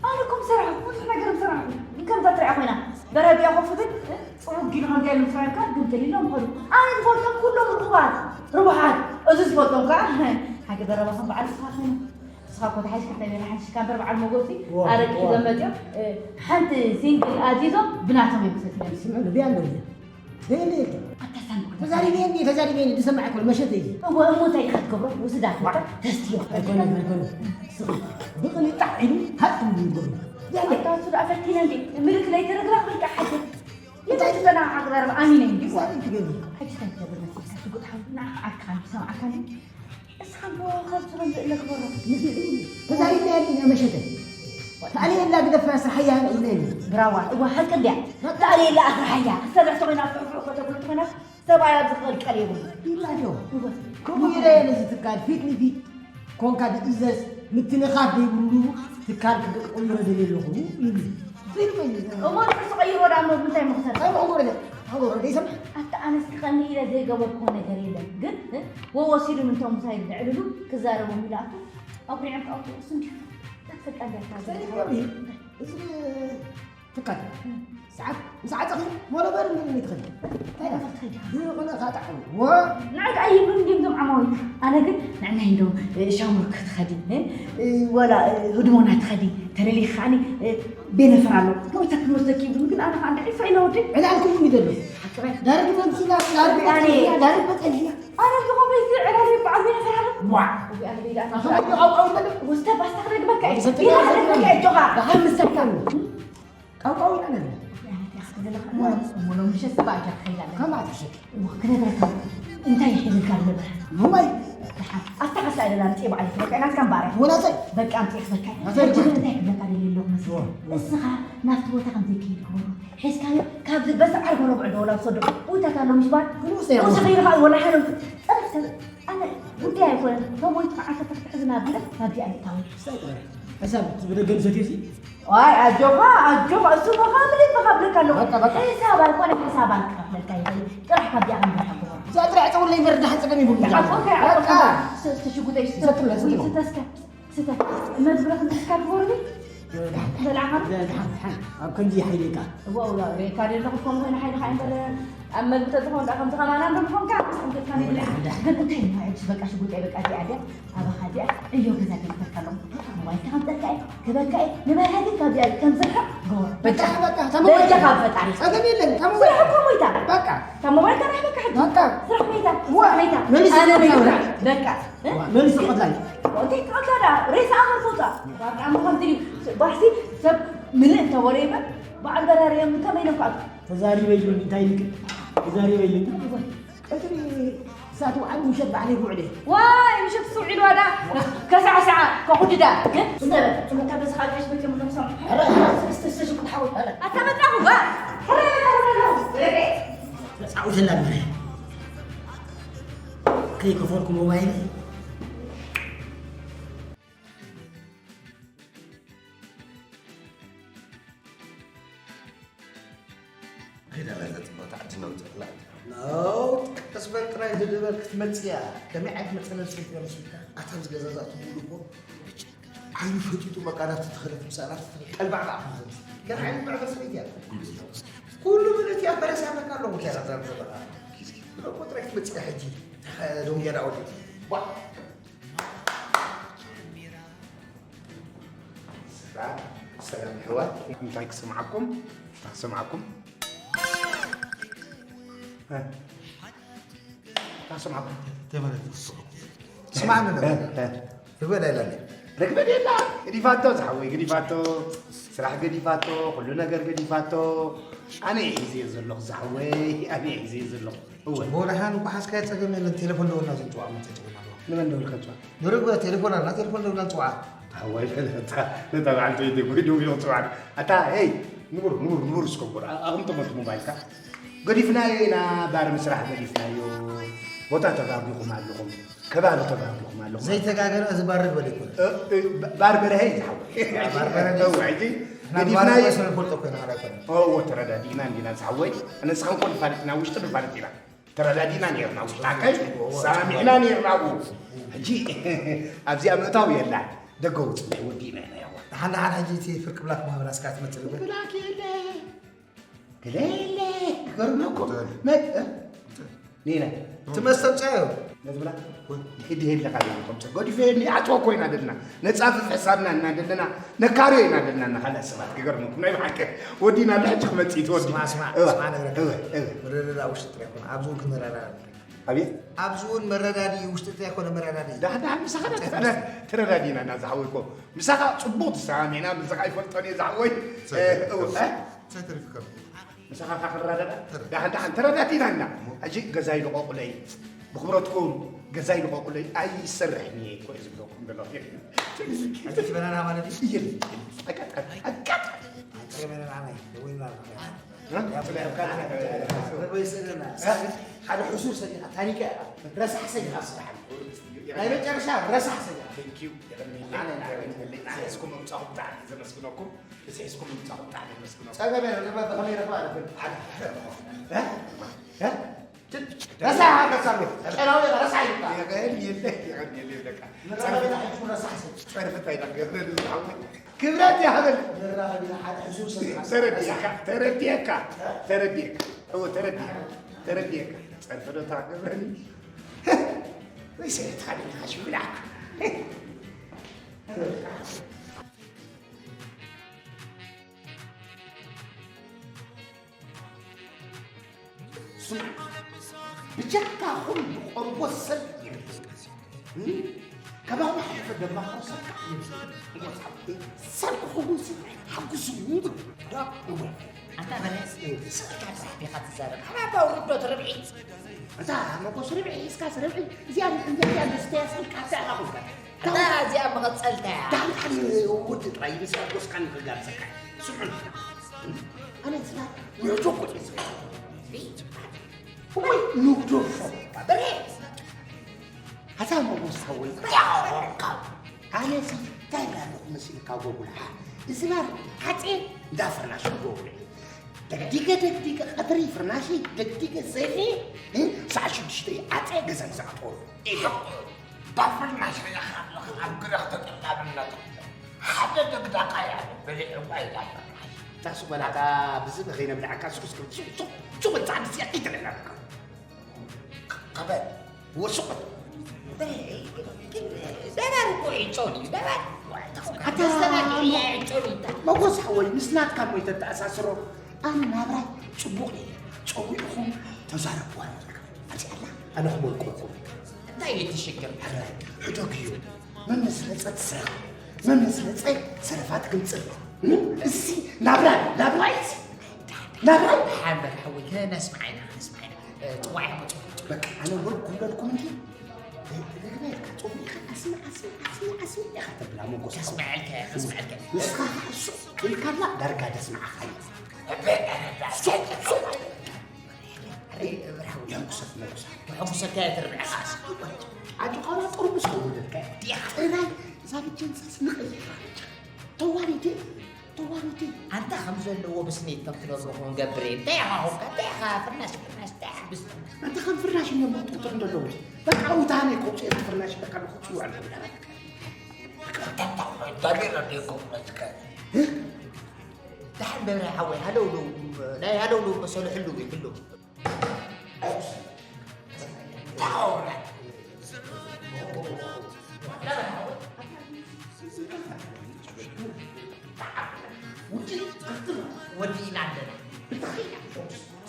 ኣነ እኮ ምሰራሕኩ ብዙሕ ነገር ምሰራሕኩ ከምዛ ትሪኣ ኮይና በረድያ ኮፍ ብል ፅውግ ኢሉ ከምዚኣ ኢሉ ምሰራሕካ ግምጥል ኢሎም ምኸዱ ኣነ ዝፈልጦም ኩሎም ርኩባት ርቡሓት እዚ ዝፈልጦም ከዓ ሓቂ ዘረባኹም በዓል ስኻ ኮይኑ ንስኻ እኮ ተሓይሽ ክልተ ቤላ ሓንሽካ እምበር በዓል መጎሲ ኣረቂ ሒዞም መፅኦም ሓንቲ ሲንግል ኣዚዞም ብናቶም እዮም ክሰትዮም ስምዑ ንቢያ ኣለዉ ዘይለ የለ ተዛሪበ እንዲ ተዛሪበ እንዲ ዝሰማዕ ይኮን መሸተ እዩ እሞ እሞ እንታይ ኢኻ ትገብሮ ውስዳ ተስትዮ ኣይኮነ ኣይኮነ ብቕኒ ጣዕ ኢሉ ሃጥ ትብሉ ይገብሩ ኣታ እሱ ደኣ ፈቲነ እንዲ ምልክ ለይተረግራ ክልቃ ሓጀ እንታይ ትበና ዓቅረርብ ኣሚነ እንዲ ዋይ ትገብሩ ሕጂ እንታይ ትገብር መሲልካ ትጉት ሓውና ዓርካ ሰምዓካ እንዲ እስኻ እሞ ካብ ዝኸም ዝእለ ክበሮ ተዛሪብና ያለና መሸተ ታዕሊ የላ ግደፋ ስርሓያ ኢለኒ ብራዋ እዋ ሓቂ እንድያ ታዕሊ የላ ኣስርሓያ ክሰርሕ ተኾይና ፍሕፍሕ ከተብሎ ተኾይና ሰብኣይ ኣብዚ ክቕልቀል የብሉ ይብላ ዶ ከምኡ ኢለ እየ ነዚ ትካል ፊት ንፊት ኮንካ ድእዘዝ ምትንኻፍ ዘይብሉ ትካል ክቅይሮ ደልየ ኣለኹ ይብል እሞ ንሱ ቀይሮ ዳ እሞ ብምንታይ ምኽሰር ይሰምዕ ኣታ ኣነስ ክቐኒ ኢለ ዘይገበርክዎ ነገር የለን ግን ወወሲዱ ምንቶም ምሳይ ዝዕልሉ ክዛረቦም ኢሉ ኣቱ ኣጉሪዖም ክኣውጡ እሱ እንዲሁ ተፈቃ እንዳታ እዚ ትካል ሰዓት ምስ ዓፀኺ ሞለበር ምን ትኸዲ እንታይ ኢላ ዝኾነ ካጣዕም ወ ንዕድ ኣይብሉን እንዲም ዞም ዓማዊል ኣነ ግን ንዕናይ እንደው ሻሙር ክትኸዲ ወላ ህድሞና ትኸዲ ተለሊኺ ከዓኒ ቤነፈር ኣሎ ሞይታ ክንወስደኪ ይብሉ ግን ኣነ ከዓ እንድዒ ፈኢለ ወዲ ዕላልኩም እዩ ዘሎ ዳርግ መምሲላ ዳርግ በፀልያ ዳርግ በፀልያ ኣነ ዝኾነ እዚ ዕላል በዓል ቤነፈር ኣሎ ዋ ወስተ ባስታ ክረግበካ እዩ ቢራ ክረግበካ እዩ ጆኻ ከምሰካ ቃውቃው ኢና ነለ ሞሎም ምሸት ሰባ እጃ ትኸይድ ኣለ ከማት ሕሸት ክነግረካ እንታይ ይሕዝልካ ዝነበረ ሞባይል ኣስተኻሳ ደላ ምፅእ በዓል ትበቀ ናትካ እምበኣረ ወላፀይ በቃ ኣምፅእ ክበካ ሕጂ ግን እንታይ ክብለካ ደልየ ኣለኹ መስል እስኻ ናብቲ ቦታ ከም ዘይከይድ ክበሩ ሒዝካዮ ካብዚ በስዓር ጎረብዕ ደወላ ዝሰዶ ውታት ኣሎ ምሽ ባል ንኡስ ዘይኮነ። ውስኺ ኢልካ ወላ ሓሎም ጥራሕ ሰብ ኣነ ጉዳይ ኣይኮነን ተሞይቱ ከዓ ተተክትሕዝና ብለ ናብዚኣ ምእታወይ ሕሳብ እቲ ብደገ ንሰትዮ ሲ ዋይ ኣጆኻ ኣጆኻ እሱ ብኻምሊ ብኻብለካ ኣለኹ በቃ፣ በቃ። ሕሳብ ኣይኮነ ሕሳብ ኣልክኸፍለልካ ይኽእል ጥራሕ ካብዚኣ ክንበርሓ ግበሮ እዛ ጥራሕ ፀውለይ መርዳሕ ፀገም ይብሉ ተዓቆ ከይዓቆ በቃ። ሽጉጠይ ስተስከ ስተስከ መዝብረ ክንስካ ግበሩኒ በልዓኻ ደሓን ደሓን ኣብ ከምዚ ሓይልካ እዋ እዋ ሬካ ደለኹ ከም ኮይኑ ሓይልኻ እምበር ኣብ መግቢ ተዝኸውን ዳ ከምዚ ከማና እንዶ ምኾንካ እንገድካ ንብልዕ ግን እንታይ እዩ ሕጅስ በቃ ሽጉጠይ በቃ እዚኣ ድያ ኣባኻ እዚኣ ዕዮ ገዛ ገይርካ ኣለኹ ሞባይልካ ከምጠልካ እየ ክበካ እየ ንመርሃ ግን ካብዚኣ ከም ዝርሕቕ ገበሮ በቃ በቃ በቃ ተመወይታ በጃኻ ፈጣሪ ጸገም የለን ተመወይታ ስራሕ እኮ ሞይታ በቃ ተመወይታ ናይ በቃ ሕጂ በቃ ስራሕ ሞይታ ዋ ስራሕ ሞይታ መልስ ኣነ ይመጣ። ሞይታ በቃ መልስ ይቐትላል እንታይ ትቐትላ ደኣ ሬሳ ኣመር ፎጣ ዋርዓ ምዃን ድዩ ባሕሲ ሰብ ምልእ እንተወረ ይበል በዓል በራሪ እዮም ከመይ ኢሎም ክኣቱ ተዛሪበ ኢሉኒ እንታይ ኢልክ ተዛሪበ ኢሉኒ ቀትሪ ሳት ውዓል ምሸት ባዕለይ ክውዕል እየ ዋይ ምሸት ስውዒል ዋዳ ከሳዕስዓ ከኹድዳ ግን ስነበ ትምህርታ በዚ ካልጋሽ በቂ ምሎም ሰሙ ስተሽቁ ትሓወል ኣታ መጣኹ ዋ ሕረ ተዓውተላ ከይከፈልኩ ሞባይል ከይዳ ናይዛ ፅብቕቲ ዓዲ ነውፅእ ናውጥ ቀስ በል ጥራይ ህድእ በል ክትመፅእ እያ ከመይ ዓይነት መፀለል ስልቲ በለስልካ ኣታ ዝገዛዛእቱ ሙሉ እኮ ዓይኑ ፈጢጡ በቃ ናብቲ ተኸለት ምሳና ቀልባዕባዕ ከም ዓይነት መዕበል ሰበይቲ እያ ኩሉ ምልእቲ ኣብ በረስ ያመካ ኣለዎ ከያዛዛብ ዘለካ እኮ ጥራይ ክትመፅእ እያ ሕጂ ደንገዳ ወዲት ሰላም ሰላም ኣሕዋት እንታይ ክስምዓኩም እንታይ ክስምዓኩም እንታይ ክስምዓኩም እንታይ ማለት ንስኹም ትስምዓኒ ኣለኻ ትበል ኣይላለ ርግበ የላ። ገዲፋቶ ዝሓወይ፣ ገዲፋቶ። ስራሕ ገዲፋቶ፣ ኩሉ ነገር ገዲፋቶ። ኣነ እየ ሒዘዮ ዘለኹ ዝሓወይ፣ ኣነ እየ ሒዘዮ ዘለኹ። እወ። ወደሓን እኮ ሓዝካዮ ጸገም የለን። ቴሌፎን ደውልና ዝንጽዋዕ መጸ ጸገም ኣለዎ። ንመን ደውልካ ንጽዋዕ? ንርግበ ቴሌፎን ኣላ፣ ቴሌፎን ደውልና ንጽዋዓ። ሓወይ፣ ነታ፣ ነታ በዓልቲ ቤተይ እኮ ደዊሉ ክጽዋዕ። ኣታ፣ ሄይ፣ ንቡር፣ ንቡር፣ ንቡር እስከ ንቡር። ኣ-፣ ኣቕምጦ መት ሞባይልካ። ገዲፍናዮ ኢና፣ ባር ምስራሕ ገዲፍናዮ። ቦታ ተጋጊኹም ኣለኹም። ከባቢ ተጋጊኹም ኣለኹም። ዘይተጋገና እዚ ባር ርግበ ኣይኮነን። እ፣ እ፣ ባ-፣ ባር በርሀ እዩ ዝሓወይ። ባር በርሀ እዩ። እወ፣ ሕጂ ንሕና ገዲፍናዮ። ባር በርሀ ስለ ንፈልጦ እኮ ኢና፣ ካልእ ኣይኮነን። እወ፣ ተረዳዲእና እንዲና ዝሓወይ። ንስኻን እኮ ንፋለጥ ኢና፣ ውሽጢ ንፋለጥ ኢና። ተረዳዲና ኔርና፣ ውሽጣከይ ሰሚዕና ኔርና። ኣብኡ ሕጂ ኣብዚኣ ምእታው የላን። ደገ ውፅእ ናይ ወዲእና ኢና። ያዋ፣ ደሓን ደሓን። ሕጂ እቲ ፍርቂ ብላክ ማህበራ እስካ ትመፅእ። ፍርቂ ብላክ የለ፣ ገለ የለ። ክገርመኩም መጥ-፣ እ? ኔና ትመስተምፀዮ ነዝብላ። ወይ። ክድሄድ ለካ ደለ ከምፀ ገዲፈ የኒ ኣቶ ኮይና ደልና። ነፃፍፍ ሕሳብና እና ደለና፣ ነካርዮ ኢና ደለና እና ካልእ ሰባት። ክገርመኩም ናይ ብሓቂ ወዲና ኣሎ። ሕጂ ክመፅእ ትወዲ። ስማ፣ ስማ፣ እወ፣ ስማ፣ ነግረካ። እወ፣ እወ። ምርድዳእ ውሽጢ ጥራይ ይኮነ፣ ኣብዚ እውን ክንረዳዳ። ኣቤት። ኣብዚ እውን መረዳዲ ውሽጢ ጥራይ ይኮነ፣ መረዳዲ። ዳሕዳሕ ምሳኻ ዳ ተረዳ-፣ ተረዳዲና እና ዝሓወይ እኮ። ምሳኻ ፅቡቅ ተሰማሚዕና፣ ምሳኻ ይፈልጦን እየ ዝሓወይ። ሰይ-፣ እ፣ እወ፣ እ? ሰይ ተሪፍካ። ምሳኻ ካ ክንረዳዳ? ተረዳ-፣ ዳሕን ዳሕን ተረዳዲና እና። እሞ? ሕጂ ገዛይ ልቐቁለይ። ብኽብረትኩም ገዛይ ልቐቁለይ። ኣይሰርሕን እየ እኮ እየ ዝብለኩም ዘለኹ። ሕጂ በነና ማለት እዩ? እየ። ኣጋጣሚ፣ ኣጋጣሚ። ኣንተ በነና ናይ፣ ወይ ማለት ነው። እ? ያው፣ ጽላልካ፣ ርግበይ ስእልና። እ? ሓደ ሕሱር ሰዲኻ፣ ታኒካ፣ ረሳሕ ሰዲኻ ስራሕ። ናይ መጨረሻ ረሳሕ ሰዲኻ። Thank you። የቐንየለይ፣ ኣነ፣ ኣነ፣ የቐንየለይ። ኣነ፣ እስኩም ምምጻኹም ብጣዕሚ ዘመስግነኩም። እዚ ሒዝኩም ምምጻኹም ብጣዕሚ የመስግነኩም። ጸገም የለን፣ ንብረት ከመይ ይረኽባ ኣለብን? ሓደ፣ ሓደ፣ እ? እ? ረሳሕ ሃገር ሳሎ፣ ጨናዊ ረሳሕ ይብቃ። የቐንየለይ፣ የቐንየለይ፣ በቃ። ንራኸብ ኢና ሕጂ ረሳሕ ሰብ። ጸርፊ እንታይ ኢና ንገብረሉ ዝሓወይ? ክብረት ይሃበል። ንራኸብ ኢና ሓደ ሕሱር ሰብ። ተረዲእካ፣ ተረዲእካ፣ ተረዲእካ። እወ፣ ተረዲእካ፣ ተረዲእካ። ጸርፊ ዶ ታገብረኒ? ወይ ሰይድ ኻሊድ ሓሽም ብላክ። ስሙ፣ ብጀካ ኹሉ ቆርቦት ሰብ ይብል። እም? ከባቢ ሓለፈ ደማ ሰብ ይብል። ሰብ ክኸውን ሲ ሓጉስ እዩ። ዶ? እወ። ኣንታ በለ፣ ስልካ ጥራሕ ዲኻ ትዛረብ? ሓባባ ውርዶ ትርብዒ። እዛ መጎስ ርብዒ ሒዝካስ ርብዒ፣ እዚኣ ንሕንጀት እያ፣ ንስተያ ስልካ እንታይ ኢኻ ኮንካ? እታ እዚኣ መቐጸልታ እያ። ዳንታ ንወዲ ጥራይ ምስ ሓጎስካ ንኽጋብዘካ። ስምዑኒ። ኣነ እዚኣ ውዕቶ እኮ እዩ ዝብል። ወይ ንግደፎ። በሬ። ኣታ መጎስ ሓወይ። ኣነ ሲ እንታይ እንዳለኹ መሲልካ ጎጉል? እዚ ባር ዓጼ እንዳ ፍርናሽ ጎጉል። ደግዲገ፣ ደግዲገ፣ ቀትሪ ፍርናሸይ ደግዲገ፣ ሰይፈ፣ እ፣ ሰዓት ሽዱሽተ ዓፀ ገዛ ንዝኣተወሉ። ኢለ። ባፍርናሽ ርኢኻ ኣለኻ፣ ኣብ ግረ ተጠላብነቱ። ሓደ ደግዳቃ እያ፣ በሊዕዋ ኢላ ፍርናሽ። ታሱ በላታ፣ ብዝበ ከይነብልዓካ፣ ሱቅ፣ ሱቅ፣ ሱቅ፣ ሱቅ፣ ሱቅ፣ ጻዕዲ ሲያ፣ ኢተለና በቃ። ከበድ። ወሱቕ። ደባር እኮ ይጮህ እዩ፣ ደባር። ኣታ መጎስ ሓወይ፣ ምስ ናትካ እሞ ይተተኣሳስሮ። ኣነ ናብራይ ጽቡቕ እዩ። ጸዊዕኹም ተዛረብዋ። ኣቲ ኣላ፣ ኣነ ክመልቆኩም። እንታይ እዩ እቲ ሽግር? ሕደግ እዩ። መመስረጸ ትስረቕ። መመስረጸ ሰረፋ ትግምጽል። እዚ ናብራ፣ ናብራይ እዚ። ናብራይ። ሓንበር ሓወይ፣ ከነስምዓ ኢና፣ ከነስምዓ ኢና። እ፣ ጽዋዕ ኢኻ መጽኡ። በቃ፣ ኣነ ወር ኩለልኩም እንዲ። እ፣ ርግበ ኢልካ፣ ጽቡቕ ኢኻ፣ ኣስምዕ፣ ኣስምዕ፣ ኣስምዕ፣ ኣስምዕ ኢኻ ተብላ፣ መጎስ። ከስምዐልካ፣ ከስምዐልካ። ንስኻ ኸዓ ሱቕ ኢልካላ፣ ዳርጋ ደስምዓኻ እዩ። ሱቕ፣ ሱቕ። ኣረ፣ ብርሃው። የንኩሰት፣ ነኩሳ። ተሐጉሰካ እየ፣ ተርብዕኻ። ኣጆኻ፣ ጥርሙስ ከውርደልካ እየ። ዲኻ። ጥራይ፣ እዛ ብጀንሳስ ንቐይራ። ተዋሪደ። ተዋሪደ። ኣንታ ከም ዘለዎ ብስኒት ከም ትነብሮ ክንገብር እየ። እንታይ ኢኻ ኾንካ? እንታይ ኢኻ? ፍርናሽ፣ ፍርናሽ፣ እንታይ ኢኻ? ብስ-፣ ኣንታ ከም ፍርናሽ እሞ መጥቁጥር እንደለዉ። በቃ፣ ውታነ ከውፅኤ ፍርናሽ በቃ ንኽፅውዕ ኣለና። ዳቢር ኣዴኩም መትከ። እ? ደሓን በረ ሓወይ፣ ሃለውለው፣ ናይ ሃለውለው መሰሉ ሕልው እዩ፣ ሕልው። ወዲእና ኣለና።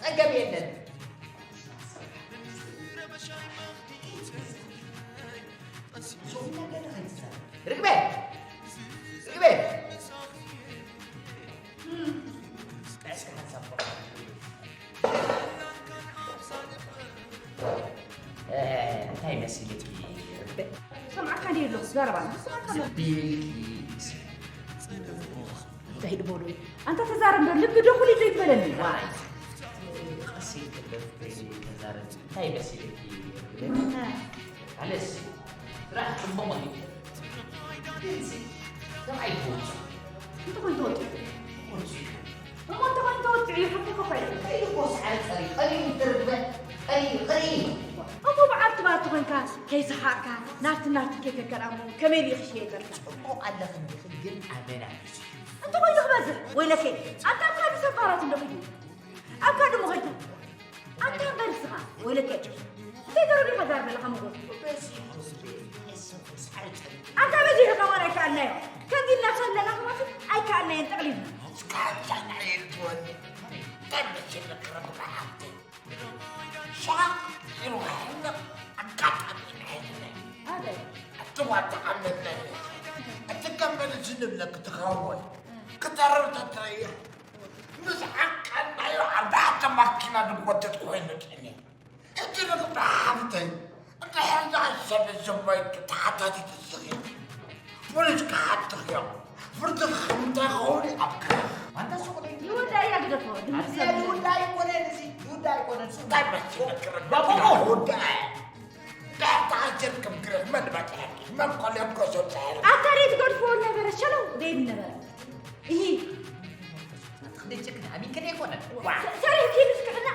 ጸገም የለን። ርግበ! ዘረባ ንስኻ ከመ እንታይ ኢሉ በሎ እዩ? ኣንታ ተዛረብ ዶ ልቢ ዶ ኩሉ ዶ ይበለኒ? ዋይ፣ ቀስ ኢልክለፍ ተዛረብ። እንታይ መሲልኪ? ኣለስ፣ ስራሕ ጽቡቕ እዩ። ግንሲ፣ ሰብኣይ ትወጽእ። እንተ ኮይኑ ተወጽእ። ወጽእ። እሞ እንተ ኮይኑ ተወጽእ እዩ፣ ሕቶ እኮ እዩ። ቀይ እኮ ሰዓል ቀሪ፣ ቀሪ ትርበ፣ ቀሪ፣ ቀሪ። እሞ በዓል ትባቲ ኮይንካ፣ ከይሰሓቕካ፣ ናብቲ ናብቲ ከይከከል ኣሞ፣ ከመይ ኢሉ ክሽየጠልካ? ጽቡቕ ኣለኽን ዲኺ፣ ግን ኣመና እዩ። እንተ ኮይኑ ክበዝሕ፣ ወይለከይ፣ ኣንታ ኣብ ካዱ ሰባራት እንዶ ኺዱ። ኣብ ካዱ መኸዱ። ኣንታ እምበር ንስኻ፣ ወይለከ። እንታይ ገረዱ ኢኻ ዛር ዘለኻ መጎት? ኣንታ በዚሑ ከማን ኣይከኣልናዮ። ከምዚ ኢልና ከለና ከማን ኣይከኣልናዮን ጠቕሊልና። እስካ ጫና የልትወኒ። እንታይ መሲልክ ረብካ ሓፍተይ? ሻቕ ኢሉ ክሕነቕ ኣጋጣሚ ይንሕነኒ። ኣበይ? ኣትዋ ተዓመትናኒ። እቲ ገመል እዚ ንብለክ ትኸውን። ክተርር ተትረይር። ምስ ዓቀናዮ ኣርባዕተ ማኪና ዝጎትት ኮይኑ ጥዕኒ። ሕጂ ንግዳ ሓፍተይ፣ እንድሕር ደኣ ሰብ ዘባይቱ ተሓታቲት እስኺ፣ ፖሊስ ክሓትኽ እዮም። ፍርድኺ እንታይ ክኸውን እዩ ኣብ ክረኽ? ኣንታ ሱቕ ደይ ትብል። ይወዳ እያ ግደፎ፣ ድምፅ ኣንተ ሰብ ይወዳ ኣይኮነን እዚ፣ ይወዳ ኣይኮነን። ሱቕ እንታይ መስል ክረኽ? ባቦ! ይወዳ። እንድሕር ተዓጀብክም ክረኽ፣ መን ባጽሐኪ? መን ኮልዮም ኮሶ ጸሐር? ኣታ ደይ ትገድፍዎ ነበረ፣ ሸለው ደይ ነበረ። እሂ። ኣንታ ክደይ ጭክና፣ ኣሚን ከደይ ኣይኮነን። ዋ! ሰ-፣ ሰሪሕ ኪዱ ስክሕና።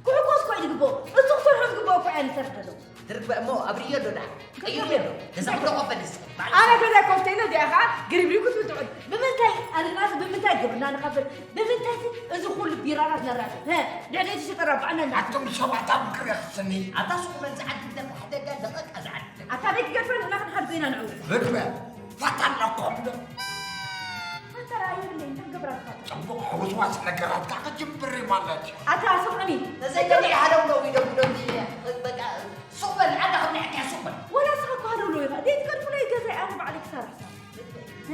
ክሕጎስ እኮ እዩ ዝግብኦ። እሱ ክሰርሖ ዝግብኦ እኮ እያ ንሰርሕ ዘሎ። ትርግበ እሞ ኣብርዮ ኣሎ ደኣ። ቀይሩ ኣሎ። ገዛ ኩሎ ኮፈል እስኪ። ኣነ ገዛ ኮፍተይ ነው፣ እዚኣ ኸዓ ግሪብሪኩ ትብትዑን። ብምንታይ፣ ኣነ ግናስ ብምንታይ ግብርና ንኸፍል? ብምንታይ እዚ ኩሉ ቢራራት ነራግፍ? ሀ፣ ድሕሪ እቲ ሽጠራ ባዕና ንሓስብ። ኣቱም ሰባት ኣብ ምክሪ ክስኒ። ኣታ ሱቕ በል ዝዓዲ ደቂ ሓደጋ ደቐቃ ዝዓዲ። ኣታ ቤት ገድፈን ንሕና ክንሓግዞ ኢና ንዕወት። ርግበ፣ ፋታ ኣለኩም ዶ? ፋታ ደኣ የብለይን፣ እንታይ ክገብር ኣትፋታ? ጽቡቕ ሕውስዋስ ነገራት ከዓ ክጅምር እዩ ማለት እዩ። ኣታ ስምዕኒ። ነዘይ ገለ ሃለው ነው ኢሎም ኢሎም ድየ? በቃ ሱቕ በል፣ ኣታ ክብልዐካ ሱቕ በል። ወላ ንስኻ እኮ ሃለው ነው ኢኻ። ደይ ትገድፉለይ ገዛይ ኣነ ባዕለይ ክሰርሕ። ርግበ፣ ሀ።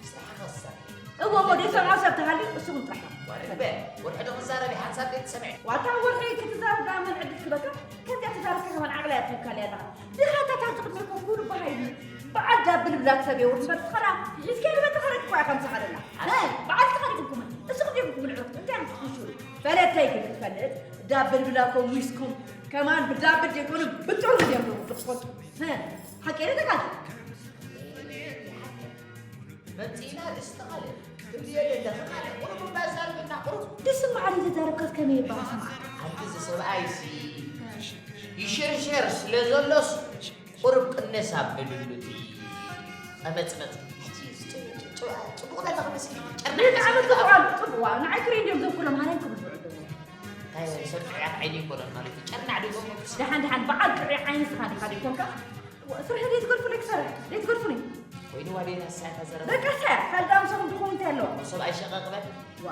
ስራሕኻ ክሰርሕ። እዎ፣ እሞ ደይ ሰምዖ ሰብ ተሃልዩ፣ እሱ እውን ጥራሕ። ዋ ርግበ፣ ወርሒ ዶ ክዛረብ እዩ፣ ሓንሳብ ደይ ትሰምዒ? ዋታ ወርሒ ክትዛረብ ደኣ መን ዕድል ክበካ? ከምዚኣ ተዛረብካ ከማን ዓቕሊ ኣትብካኒ ኣለኻ። ድኻ እታ ታሕቲ ቅድሚኩም ኩሉ በሃይሉ በዓል ዳብል ብላክ ሰብ የውርድ እምበር፣ ትኸዳ ሒዝካ ኢሉ በቲ ኸረድ እኮ እያ ከምሳ ኸደላ። ኣይ፣ በዓል ትኸሪድኩም፣ እስኹም ዲኹም ትብልዑ፣ እንታይ ኢኹም ትኽሽሩ? ፈለተይ ግን ትፈልጥ፣ ዳብል ብላኮ ሙስኩም፣ ከማን ብዳብል ጀይኮኑ ብጥሩ እዮም ዝኽፈቱ። ሀ፣ ሓቂ ኢለ ተጋጊ። መምጺእና ድስቲ ካልእ፣ ክንድዮ ደለኺ ካልእ፣ ቁሩብ እባ ኣዛርብና፣ ቁሩብ። ድስቲ ማዕረ ተዛረብካስ ከመይ ይበሃል ስማዕ? ኣንቲ እዚ ሰብኣይሲ ይሽርሸር ስለ ዘሎስ፣ ቁሩብ ቅንስ ኣብልሉ እቲ ቐመጽመጽ። ሕጂ ጽ-፣ ጽ-፣ ጽ-፣ ጽቡቕ ዘለኺ መስሊ፣ ጨርና ብጣዕሚ ጽቡቕ ኣሎ፣ ጽቡቕ። ዋው፣ ንዓይ ክርኢ እንድዮም ዘብኩሎም፣ ሃናይ ክብሉ ኣለዎም። እንታይ ሰብ ጥዑያት ዓይኒ ይኮኖም ማለት እዩ። ጨርና ድዮም። ደሓን፣ ደሓን፣ በዓል ጥዑይ ዓይኒ ስኻ ዲኻ ደይኮንካ? ስርሒ ደይትገድፉለይ ክሰርሕ፣ ደይትገድፉኒ። ኮይኑ ዋዴና ሳያታ ዘረባ። በቃ ሳያ፣ ካልእ ደኣ ምሳኹም ድኹም እንታይ ኣለዎ? ሰብኣይ ሸቐቕ በል። ዋ፣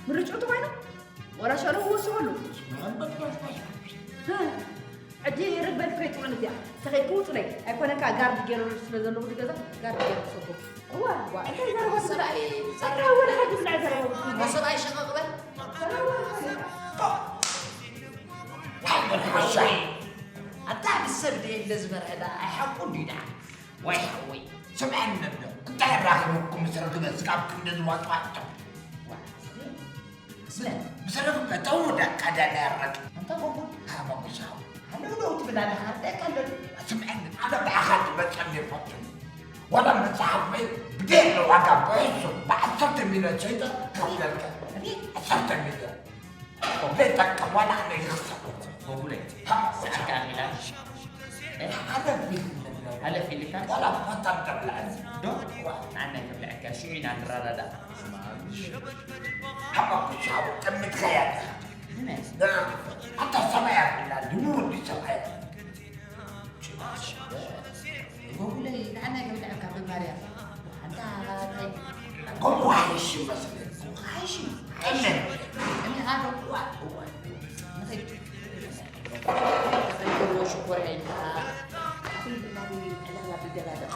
ምርጭኡ ተኾይኑ? ወላ ሸሎ ክወስኸሉ። ህ፣ ሕጂ ርግበል ከይጥዑን እዚኣ። ተኸይ ክውጡለይ። ኣይኮነካ ጋርድ ገይሩ ስለ ዘለዉ ድገዛ፣ ጋርድ ገይሩ ሰቦ። እዋ፣ እዋ፣ እንታይ ዘረባ ትብላ? ሰብኣይ፣ ኣታ ወላ ሓንቲ ብላ ዘረባ ትብላ። ሰብኣይ ሸቐቕ በል። ኣታ ብሰብ ደየለ ዝበርሀ ደኣ ኣይሓቁ እንድዩ ደኣ። ወይ ሓወይ፣ ስምዐኒ እንዶ፣ እንታይ ራኺብኩም ምስ ርግበ ስጋብ ክንዲ ዝዋጥዋጥኩም? ዋ፣ ስለ፣ ምስ ርግበ ተውደ ቀደለ ያረቅ። ኣንታ ጎጉ፣ ሃ፣ መጉሻው። ኣነ ውደው ትብል ኣለኻ፣ ኣርደካ ኣለኒ። ስምዐኒ፣ ኣነ ብኣኻ ትመጸኒ ይፈትን። ዋላ መጽሓፈይ ብደየለ ዋጋ ብሕሱ ብዓሰርተ ሚልዮን ሸይጠ ክኽፍለልካ። እኔ ዓሰርተ ሚልዮን። ዘይጠቅም ዋላ ኣነ ይኽሰር። ጎጉለይ፣ ሰዓትካ ኣኺላ። ሓለፍ ኢልካ። ሓለፍ ኢልካ? ዋላ ፋታ እንተብልዐኒ። ዶ? ዋ። ንዓና ይተብልዐካ፣ ሽዑ ኢና ንረዳዳእ። ሓባ ኩሻቡ፣ ጠሚትካያ ዲኻ? ንመን? ንኣ-፣ ኣታ ሰማይ ኣብላ፣ ድሙ ወዲ ሰማይ። ጎጉለይ፣ ንዓና ይገብልዐካ ብማርያም። ኣንታ፣ እንታይ? ጎጉ ሓይሽ ይመስለኒ። ሓይሽ? ሓይሽ? እኔ ሃዶ፣ ዋ፣ ዋ። ንኸይድ። ተፈንክርዎ ሽኮርያ ኢልካ። ኩሉ ናበይ ዕላማ ብደባደቕ።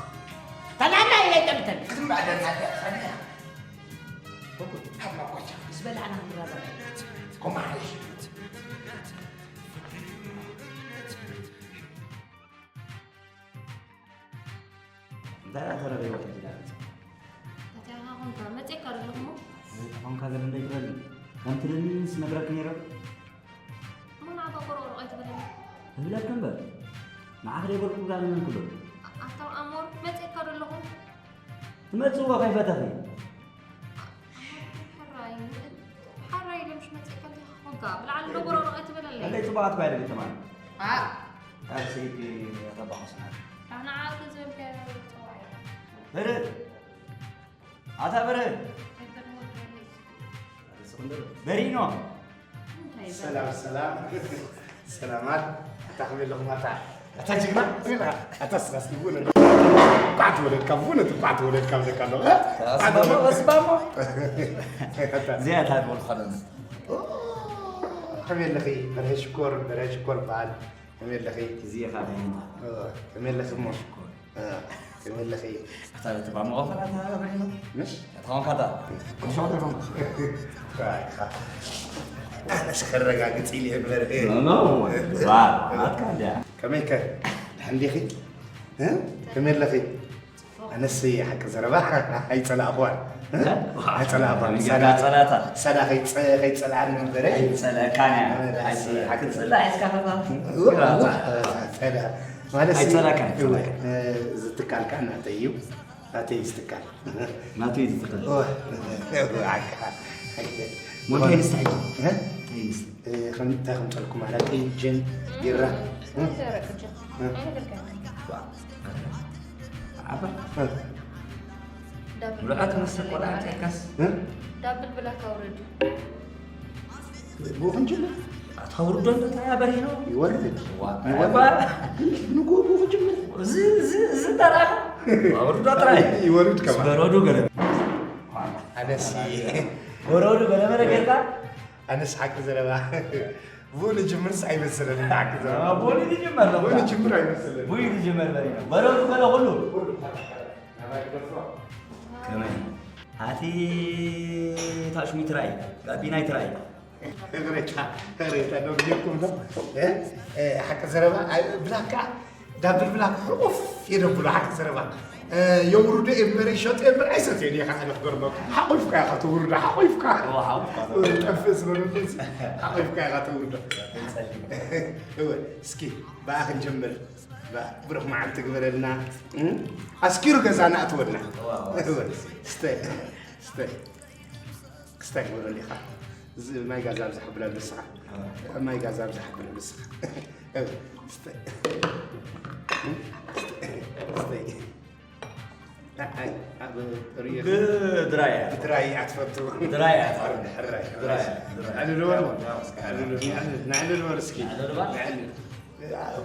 ተናና እየ ጠምተን። ክትምዕደና እያ፣ ጸኒያ። ጎጉ፣ ሃማ ቆሻ። ዝበላዕና ክንራዘም። ጎማ ሓይሽ። እንታይ ደኣ ተረኺቡ ሕጂ ደኣ? እንታይ ኢኻ ኾንካ? መጺእካ ዶ ኣለኹ እሞ? እንታይ ኾንካ ገለ እንዶ ኣይትበልኒ። ከምቲ ደኒ ምስ ነግረኪ ነይረ። እሞ ንዓኻ ቆርቆሮ ኣይትበለኒ። እብለኪ እምበር። ንዓኺ ደይበልኩ ጋር መን ክብሎ? ኣታ ኣሞር፣ መጺእካ ዶ ኣለኹ? ትመጽእዎ ከይፈተኺ። ሕራይ፣ ሕራይ ኢለ ምሽ መጺእካ እንታይ ኾንካ? ብላዕሊ ዶ ጎረሮ ኣይትበለለይ። እንታይ ጽቡቓት ባይ ደቂ ተማን? ኣ። ካብ ስኢት ተባቑስና። ኣና ዓውተ ዝበልካዮ ጽዋዕ። በረ። ኣታ በረ። በሪኖ። እንታይ ይበል? ሰላም፣ ሰላም። ሰላማት። ኣታ ከመይ ኣለኹም? ኣታ፣ ኣታ ጅግና፣ ጅግና። ኣታ ስኻስ ይቡን። ቋት ወለድካ፣ ቡን ቋት ወለድካ ብለካ ኣለኹ። እ? ኣስማሞ፣ ኣስማሞ። ኣታ። እዚኣ እንታይ ትብል ኾነ? ኦ፣ ከመይ ኣለኺ? በርሀ ሽኮር፣ በርሀ ሽኮር በሃል። ከመይ ኣለኺ? እዚ ኢኻ በይንኻ። እ፣ ከመይ ኣለኺ እሞ? ሽኮር። እ፣ ከመይ ኣለኺ? ኣታ በቲ ቋንቋ ፈላታ በይኑ። ምሽ? ኣታ ቋንቋ ኣታ። ቋንቋ ኣታ ቋንቋ። ኣነ ክረጋግጽ ኢለ እየ እምበር። ኖ፣ ኖ፣ ዋ፣ ናትካ እንድያ። ከመይከ? ደሓን ዲኺ? እ? ከመይ ኣለኺ? ኣነስ ሓቂ ዘረባ ኣይጸላእኽዋን። እ? ኣይጸላእኽዋን። ያ ሰዳ፣ ጸላእታ። ሰዳ ከይጸ-፣ ከይጸላእኒ እምበረ። ኣይጸላእካን እያ። ኣነ ደሓን ኣይጸላእካን። ክትጸላእ ሒዝካ ከፋ። እወ፣ እወ፣ ሰዳ። ማለት ሲ-፣ ኣይጸላእካን፣ እወ፣ ኣይጸላእካን። እ፣ ዝትካልካ ናተይ እዩ። ናተይ ዝትካል። ናተይ ዝትካል። እወ። እወ፣ ዓካ። ሞንታይ ንስታይ? እ? እንታይ ንስታይ? እ፣ ከም፣ እንታይ ከምጸልኩም? ኣረቂ፣ ጅን፣ ቢራ? እ? ኣረቂ፣ ጅን። እ? ኣይነገርካን። ዋ፣ ዓባ። እ? ዳብል ሙሉዓት ብላክ መስተ ቆልዓ ኣውርደልካ። እንተልካስ? እ? ዳብል ብላክ ኣውርድ። ብኡ ክንጅምር? ኣታ ውርዶ እንዶ እንታይ ኣበሪኖ? ይወርድ። ዋ፣ ይወርድ። ዋ። ግን ንግሆ ብኡ ክንጅምር? እዚ፣ እዚ፣ እዚ ተራኻ። ዋ፣ ውርዶ ጥራይ። ይወርድ ከማን። በረዶ ገለ። ኣነሲ። በረዶ ገለ መለ ጌርካ? ኣነስ ሓቂ ዘረባ። ብኡ ንጅምርስ ኣይመሰለንን፣ ሓቂ ዘረባ። አ፣ ብኡ ንጅምር ነው። ብኡ ንጅምር ኣይመሰለንን። ብኡ ንጅምር በሪኖ። በረዶ ገለ ኩሉ። ከመይ? ኣቲ ታሽሚ ትራይ፣ ጋቢናይ ትራይ። እግረቻ፣ እግረቻ፣ ደው ጌርኩም ዶ? እ? እ፣ ሓቂ ዘረባ፣ ኣይ፣ ብላክ ከዓ፣ ዳብል ብላክ፣ ሕቑፍ የደብሉ፣ ሓቂ ዘረባ። እ፣ የውርዶ እምበር፣ ይሸጦ እምበር፣ ኣይሰትዮን እየ ከዓ፣ ንኽገርመኩም። ሓቑፍካ ኢኻ ተውርዶ፣ ሓቑፍካ። ኦ፣ ሓቑፍካ። እ፣ ጠፍእ ስለ ዘሎ፣ ሓቑፍካ ኢኻ ተውርዶ። እወ፣ እስኪ፣ ብኣ ክንጀምር። ብሩኽ መዓልቲ ግበረልና። እም? ኣስኪሩ ገዛ ንኣትወልና። እዋ፣ እዋ። እወ፣ ስተ፣ ስተ። ክስታይ ክብለሉ ኢኻ። እዚ ማይ ጋዛ ኣብዛሕ ብለሉ ንስኻ። ኣዎ። ማይ ጋዛ ኣብዛሕ ብለሉ ንስኻ። ስታይ። ስታይ። ኣይ፣ ኣብ ርእዩ ብድራይ እያ። ብድራይ እያ ትፈቱ። ድራይ እያ ትፈቱ። ሕራይ፣ ሕራይ። ድራይ እያ፣ ድራይ። ንዕልል በል። ንዕልል፣ ንዕልል በል እስኪ። ንዕልል በል። ንዕልል።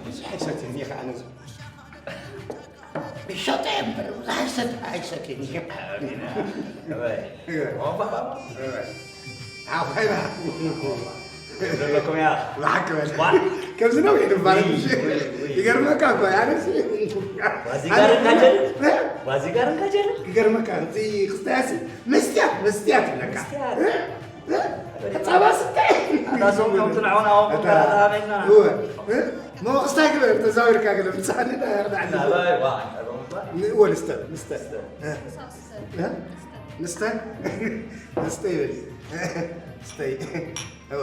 ብዙሕ ኣይሰትየን እየ ከዓ ነዚ። ይሸጠ እየ እምበር፣ ብዙሕ ኣይሰት-፣ ኣይሰትየን እየ። እወ። እወ። እወ። ሓው ኮይና። ዘለኩም እያ። ብሓቂ በል። ዋ። ከምዚ ነው ይሄ ባለ ውይ፣ ውይ፣ ውይ። ይገርመካ እኮ፣ ኣነስ ባዚጋር ኣነ እንካ ጀልብ? እ? ባዚጋር እንካ ጀልብ? ይገርመካ፣ እዚ ክስታያሲ መስትያት፣ መስትያት ይብለካ። መስትያት። እ? እ? ጸባ ስተ። ኣታ ሰው ከምቲ ንዕኡ ናባኹም ኣታ፣ ተረዳዳመና። እወ። እ? መወቕስታይ ግበር፣ ተዛዊርካ ገለ ምሳሌ ዳ-፣ ዳ-፣ ዳ-፣ ዳ-፣ ዋ፣ ን-፣ ወል ስተ፣ ምስተ። ስተ። እ? እ? ምስተ? ምስተ ይበል። ስተ። እወ።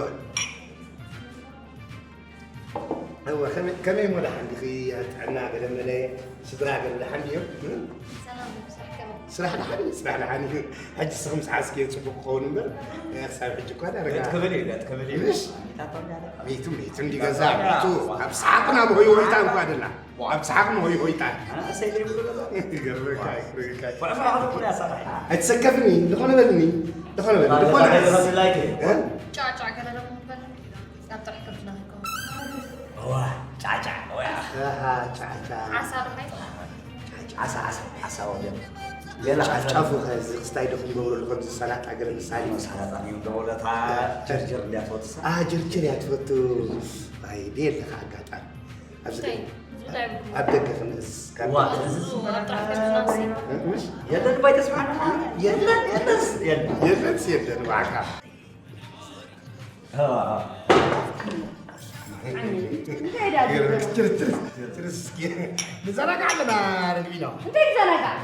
እወ፣ ከመይ፣ ከመይ እሞ ደሓን ዲኺ? ጥዕና ገለ መለ፣ ስድራ ገለ ደሓን ድዮም? እ? ሰላም፣ ስራሕ ከመይ? ስራሕ ደሓን እዩ፣ ስራሕ ደሓን እዩ። ሕጂ ንስኺ ምስ ሓዝክዮ ጽቡቕ ክኸውን እምበር፣ እ፣ ክሳብ ሕጂ እኳ ዳርጋ ገጥ ክብል እዩ፣ ገጥ ክብል እዩ። ምሽ? ሚታቶም ያለ። ሚቱ፣ ሚቱ እንዲ ገዛ፣ ሚታቶም ሚቱ። ያለ። ኣብ ሰሓቕን ኣብ ሆይ ሆይታን እኳ ደላ። ኣብ ሰሓቕን ሆይ ሆይታን። ኣነ እሰይ ዘይብሉ ገዛ። ይገርመካ፣ ይገርመካ። ቆዕማ ኣሁን እኮ ያሳራይ። ኣይትሰከፍኒ፣ ዝኾነ በልኒ፣ ዝኾነ በልኒ፣ ዝኾነ በልኒ። ላይክ። እ? ጫጫ ገለ ለኹም ትበል። ናብ ጥራሕ ከብትና ንከውን። እዋ፣ ጫጫ፣ እዋ። ኣሃ፣ ጫጫ። ዓሳ ዶ ሓይ? ዓሳ፣ ዓሳ፣ ዓሳ ወገን። ሌላ ጫፍ፣ ዓሳ ጫፉ ኸዚ ክስታይ ዶ ክንገብረሉ ከምዚ ሰላጣ ገለ ምሳሌ? ሰላጣ እዩ ዶ ለታ እ። ጀርጀር እንዲያ ትፈቱ ሳ? አ፣ ጀርጀር እያ ትፈቱ። ኣይ፣ ድየለኻ ኣጋጣሚ። ኣብዚ እንታይ? እንታይ? ኣብ ደገ ክንእስ፣ ካብ ዋ፣ ደገ። እዚ ኣብ ጥራሕ ከብትና ንሲ። እ፣ ምሽ? የለን ባይ ተስማዕና። የለን፣ የለንስ፣ የለን። የለንስ፣ የለን፣ ብዓካ። እንታይ ዳ ችርስ ችርስ ችርስ እስኪ ንዘናጋዕ ኣለና። ረድቢኖ እንታይ ይዘናጋዕ?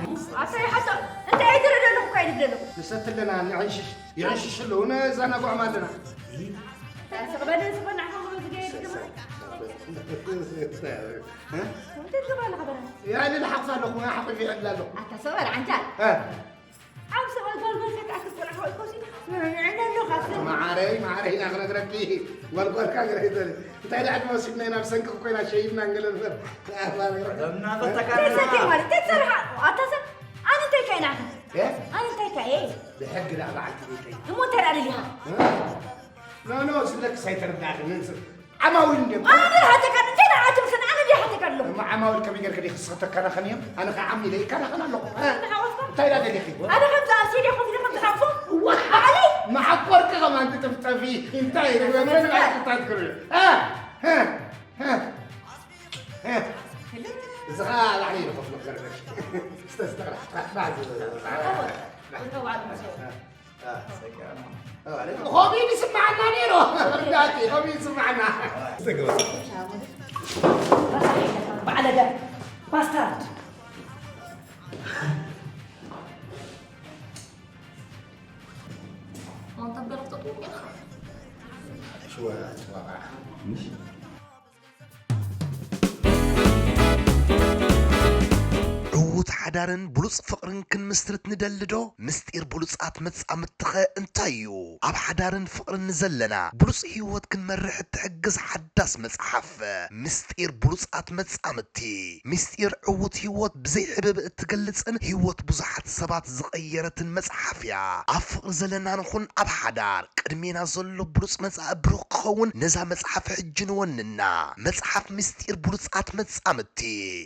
ኣታ ይሓቶ እንታይ ኣይትረዳለኹ እኳ ይድብለሉ። ንሰቲ ኣለና ንዕንሽሽ ይዕንሽሽ ኣለዉ ነዘናግዖም ኣለና። ስቕበል ስቕበል ንዓኻ ክብሉ ዝገየድ ድማ እንታይ ትገብር ኣለኻ በረኻ? ያለ ሓቕፋ ኣለኹ ሓቑፊ ዕላ ኣለኹ። ኣታ ሰበር ዓንጃል ኣብ ሰብኣይ ጓልጓልካ ትኣክል ቆልዓ ከውሲ ንዕና ኣለኻ ሰብ። ማዓረይ ማዓረይ ኢና ክነግረኪ ጓልጓልካ ግረ ይበል። እንታይ ደኣ ዕድመ ወሲድና ኢና ብሰንኪ ኮይና ሸይድና እንገለ ንበር። እናፈተካ ተሰኪ ማለት ተሰርሓ ኣታ ሰብ ኣነ እንታይ ካይና ኣነ እንታይ ካየ ብሕጊ ደኣ በዓልቲ ቤተይ እሞ እንታይ ደኣ ደሊኻ ኖ ኖ ዝብለክስ ኣይተረዳእክን። ዓማዊል እንድዮም። ኣነ ድሓተካ እንታይ ደኣ ኣትምስን ኣነ ድሓተካ ኣለኹ። እማ ዓማዊል ከመይ ገርክ ዲኺ ስኽተከናኸን እዮም? ኣነ ከዓ ዓሚለ ይከናኸን ኣለኹ። እ? እንታይ ደኣ ደሊኺ? ኣነ ከምዚ ኣብ ሴድያ ኮፍ ኢለ ከም ዝሓልፎ ባዕለይ መሓቆርኪ ከማን ትጥፍጠፊ እንታይ ርበንን ኣይትታትክሪ። እ? እ? እ? እ? እዚ ከዓ ላዕሊ ኢሉ ኮፍ መበል። ስተ ስተ ጥራሕ ጥራሕ ጥራሕ ዝብል። ኾሚን ይስማዓና ነይሩ። ርዳእቲ ኾሚን ይስማዓና። ባዕለገ ባስታርድ። ሽወ ሽወ ዕዉት ሓዳርን ብሉጽ ፍቕርን ክንምስርት ንደሊ ዶ? ምስጢር ብሉጻት መጻምድትኸ እንታይ እዩ? ኣብ ሓዳርን ፍቕርን ንዘለና ብሉጽ ህይወት ክንመርሕ እትሕግዝ ሓዳስ መጽሓፍ ምስጢር ብሉጻት መጻምድቲ። ምስጢር ዕዉት ህይወት ብዘይ ሕብእብእ እትገልጽን ህይወት ብዙሓት ሰባት ዝቐየረትን መጽሓፍ እያ። ኣብ ፍቕሪ ዘለና ንኹን ኣብ ሓዳር ቅድሜና ዘሎ ብሉጽ መጻኢ ብሩኽ ክኸውን ነዛ መጽሓፍ ሕጂ ንወንና። መጽሓፍ ምስጢር ብሉጻት መጻምድቲ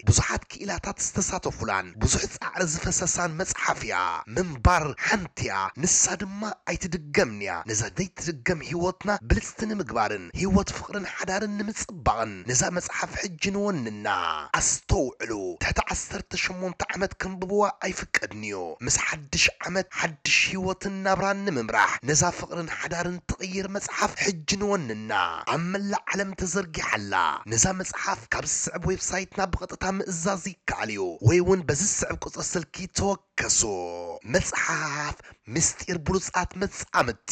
ብዙሓት ክኢላታት ዝተሳተፉላን ብዙሕ ጻዕሪ ዝፈሰሳን መጽሓፍ እያ። ምንባር ሓንቲ እያ፣ ንሳ ድማ ኣይትድገምን እያ። ነዛ ዘይትድገም ህይወትና ብልጽቲ ንምግባርን ህይወት ፍቕርን ሓዳርን ንምጽባቕን ነዛ መጽሓፍ ሕጂ ንወንና። ኣስተውዕሉ፣ ትሕቲ ዓሰርተ ሸሞንተ ዓመት ከንብብዋ ኣይፍቀድን'ዩ። ምስ ሓድሽ ዓመት ሓድሽ ህይወትን ናብራን ንምምራሕ ነዛ ፍቕርን ሓዳርን ትቕይር መጽሓፍ ሕጂ ንወንና። ኣብ መላእ ዓለም ተዘርጊሓ ኣላ። ነዛ መጽሓፍ ካብ ዝስዕብ ዌብሳይትና ብቐጥታ ምእዛዝ ይከኣል እዩ ወይ እውን በዚ ዝስዕብ ቁጽሪ ስልኪ ተወከሱ። መጽሓፍ ምስጢር ብሉጻት መጻምድቲ።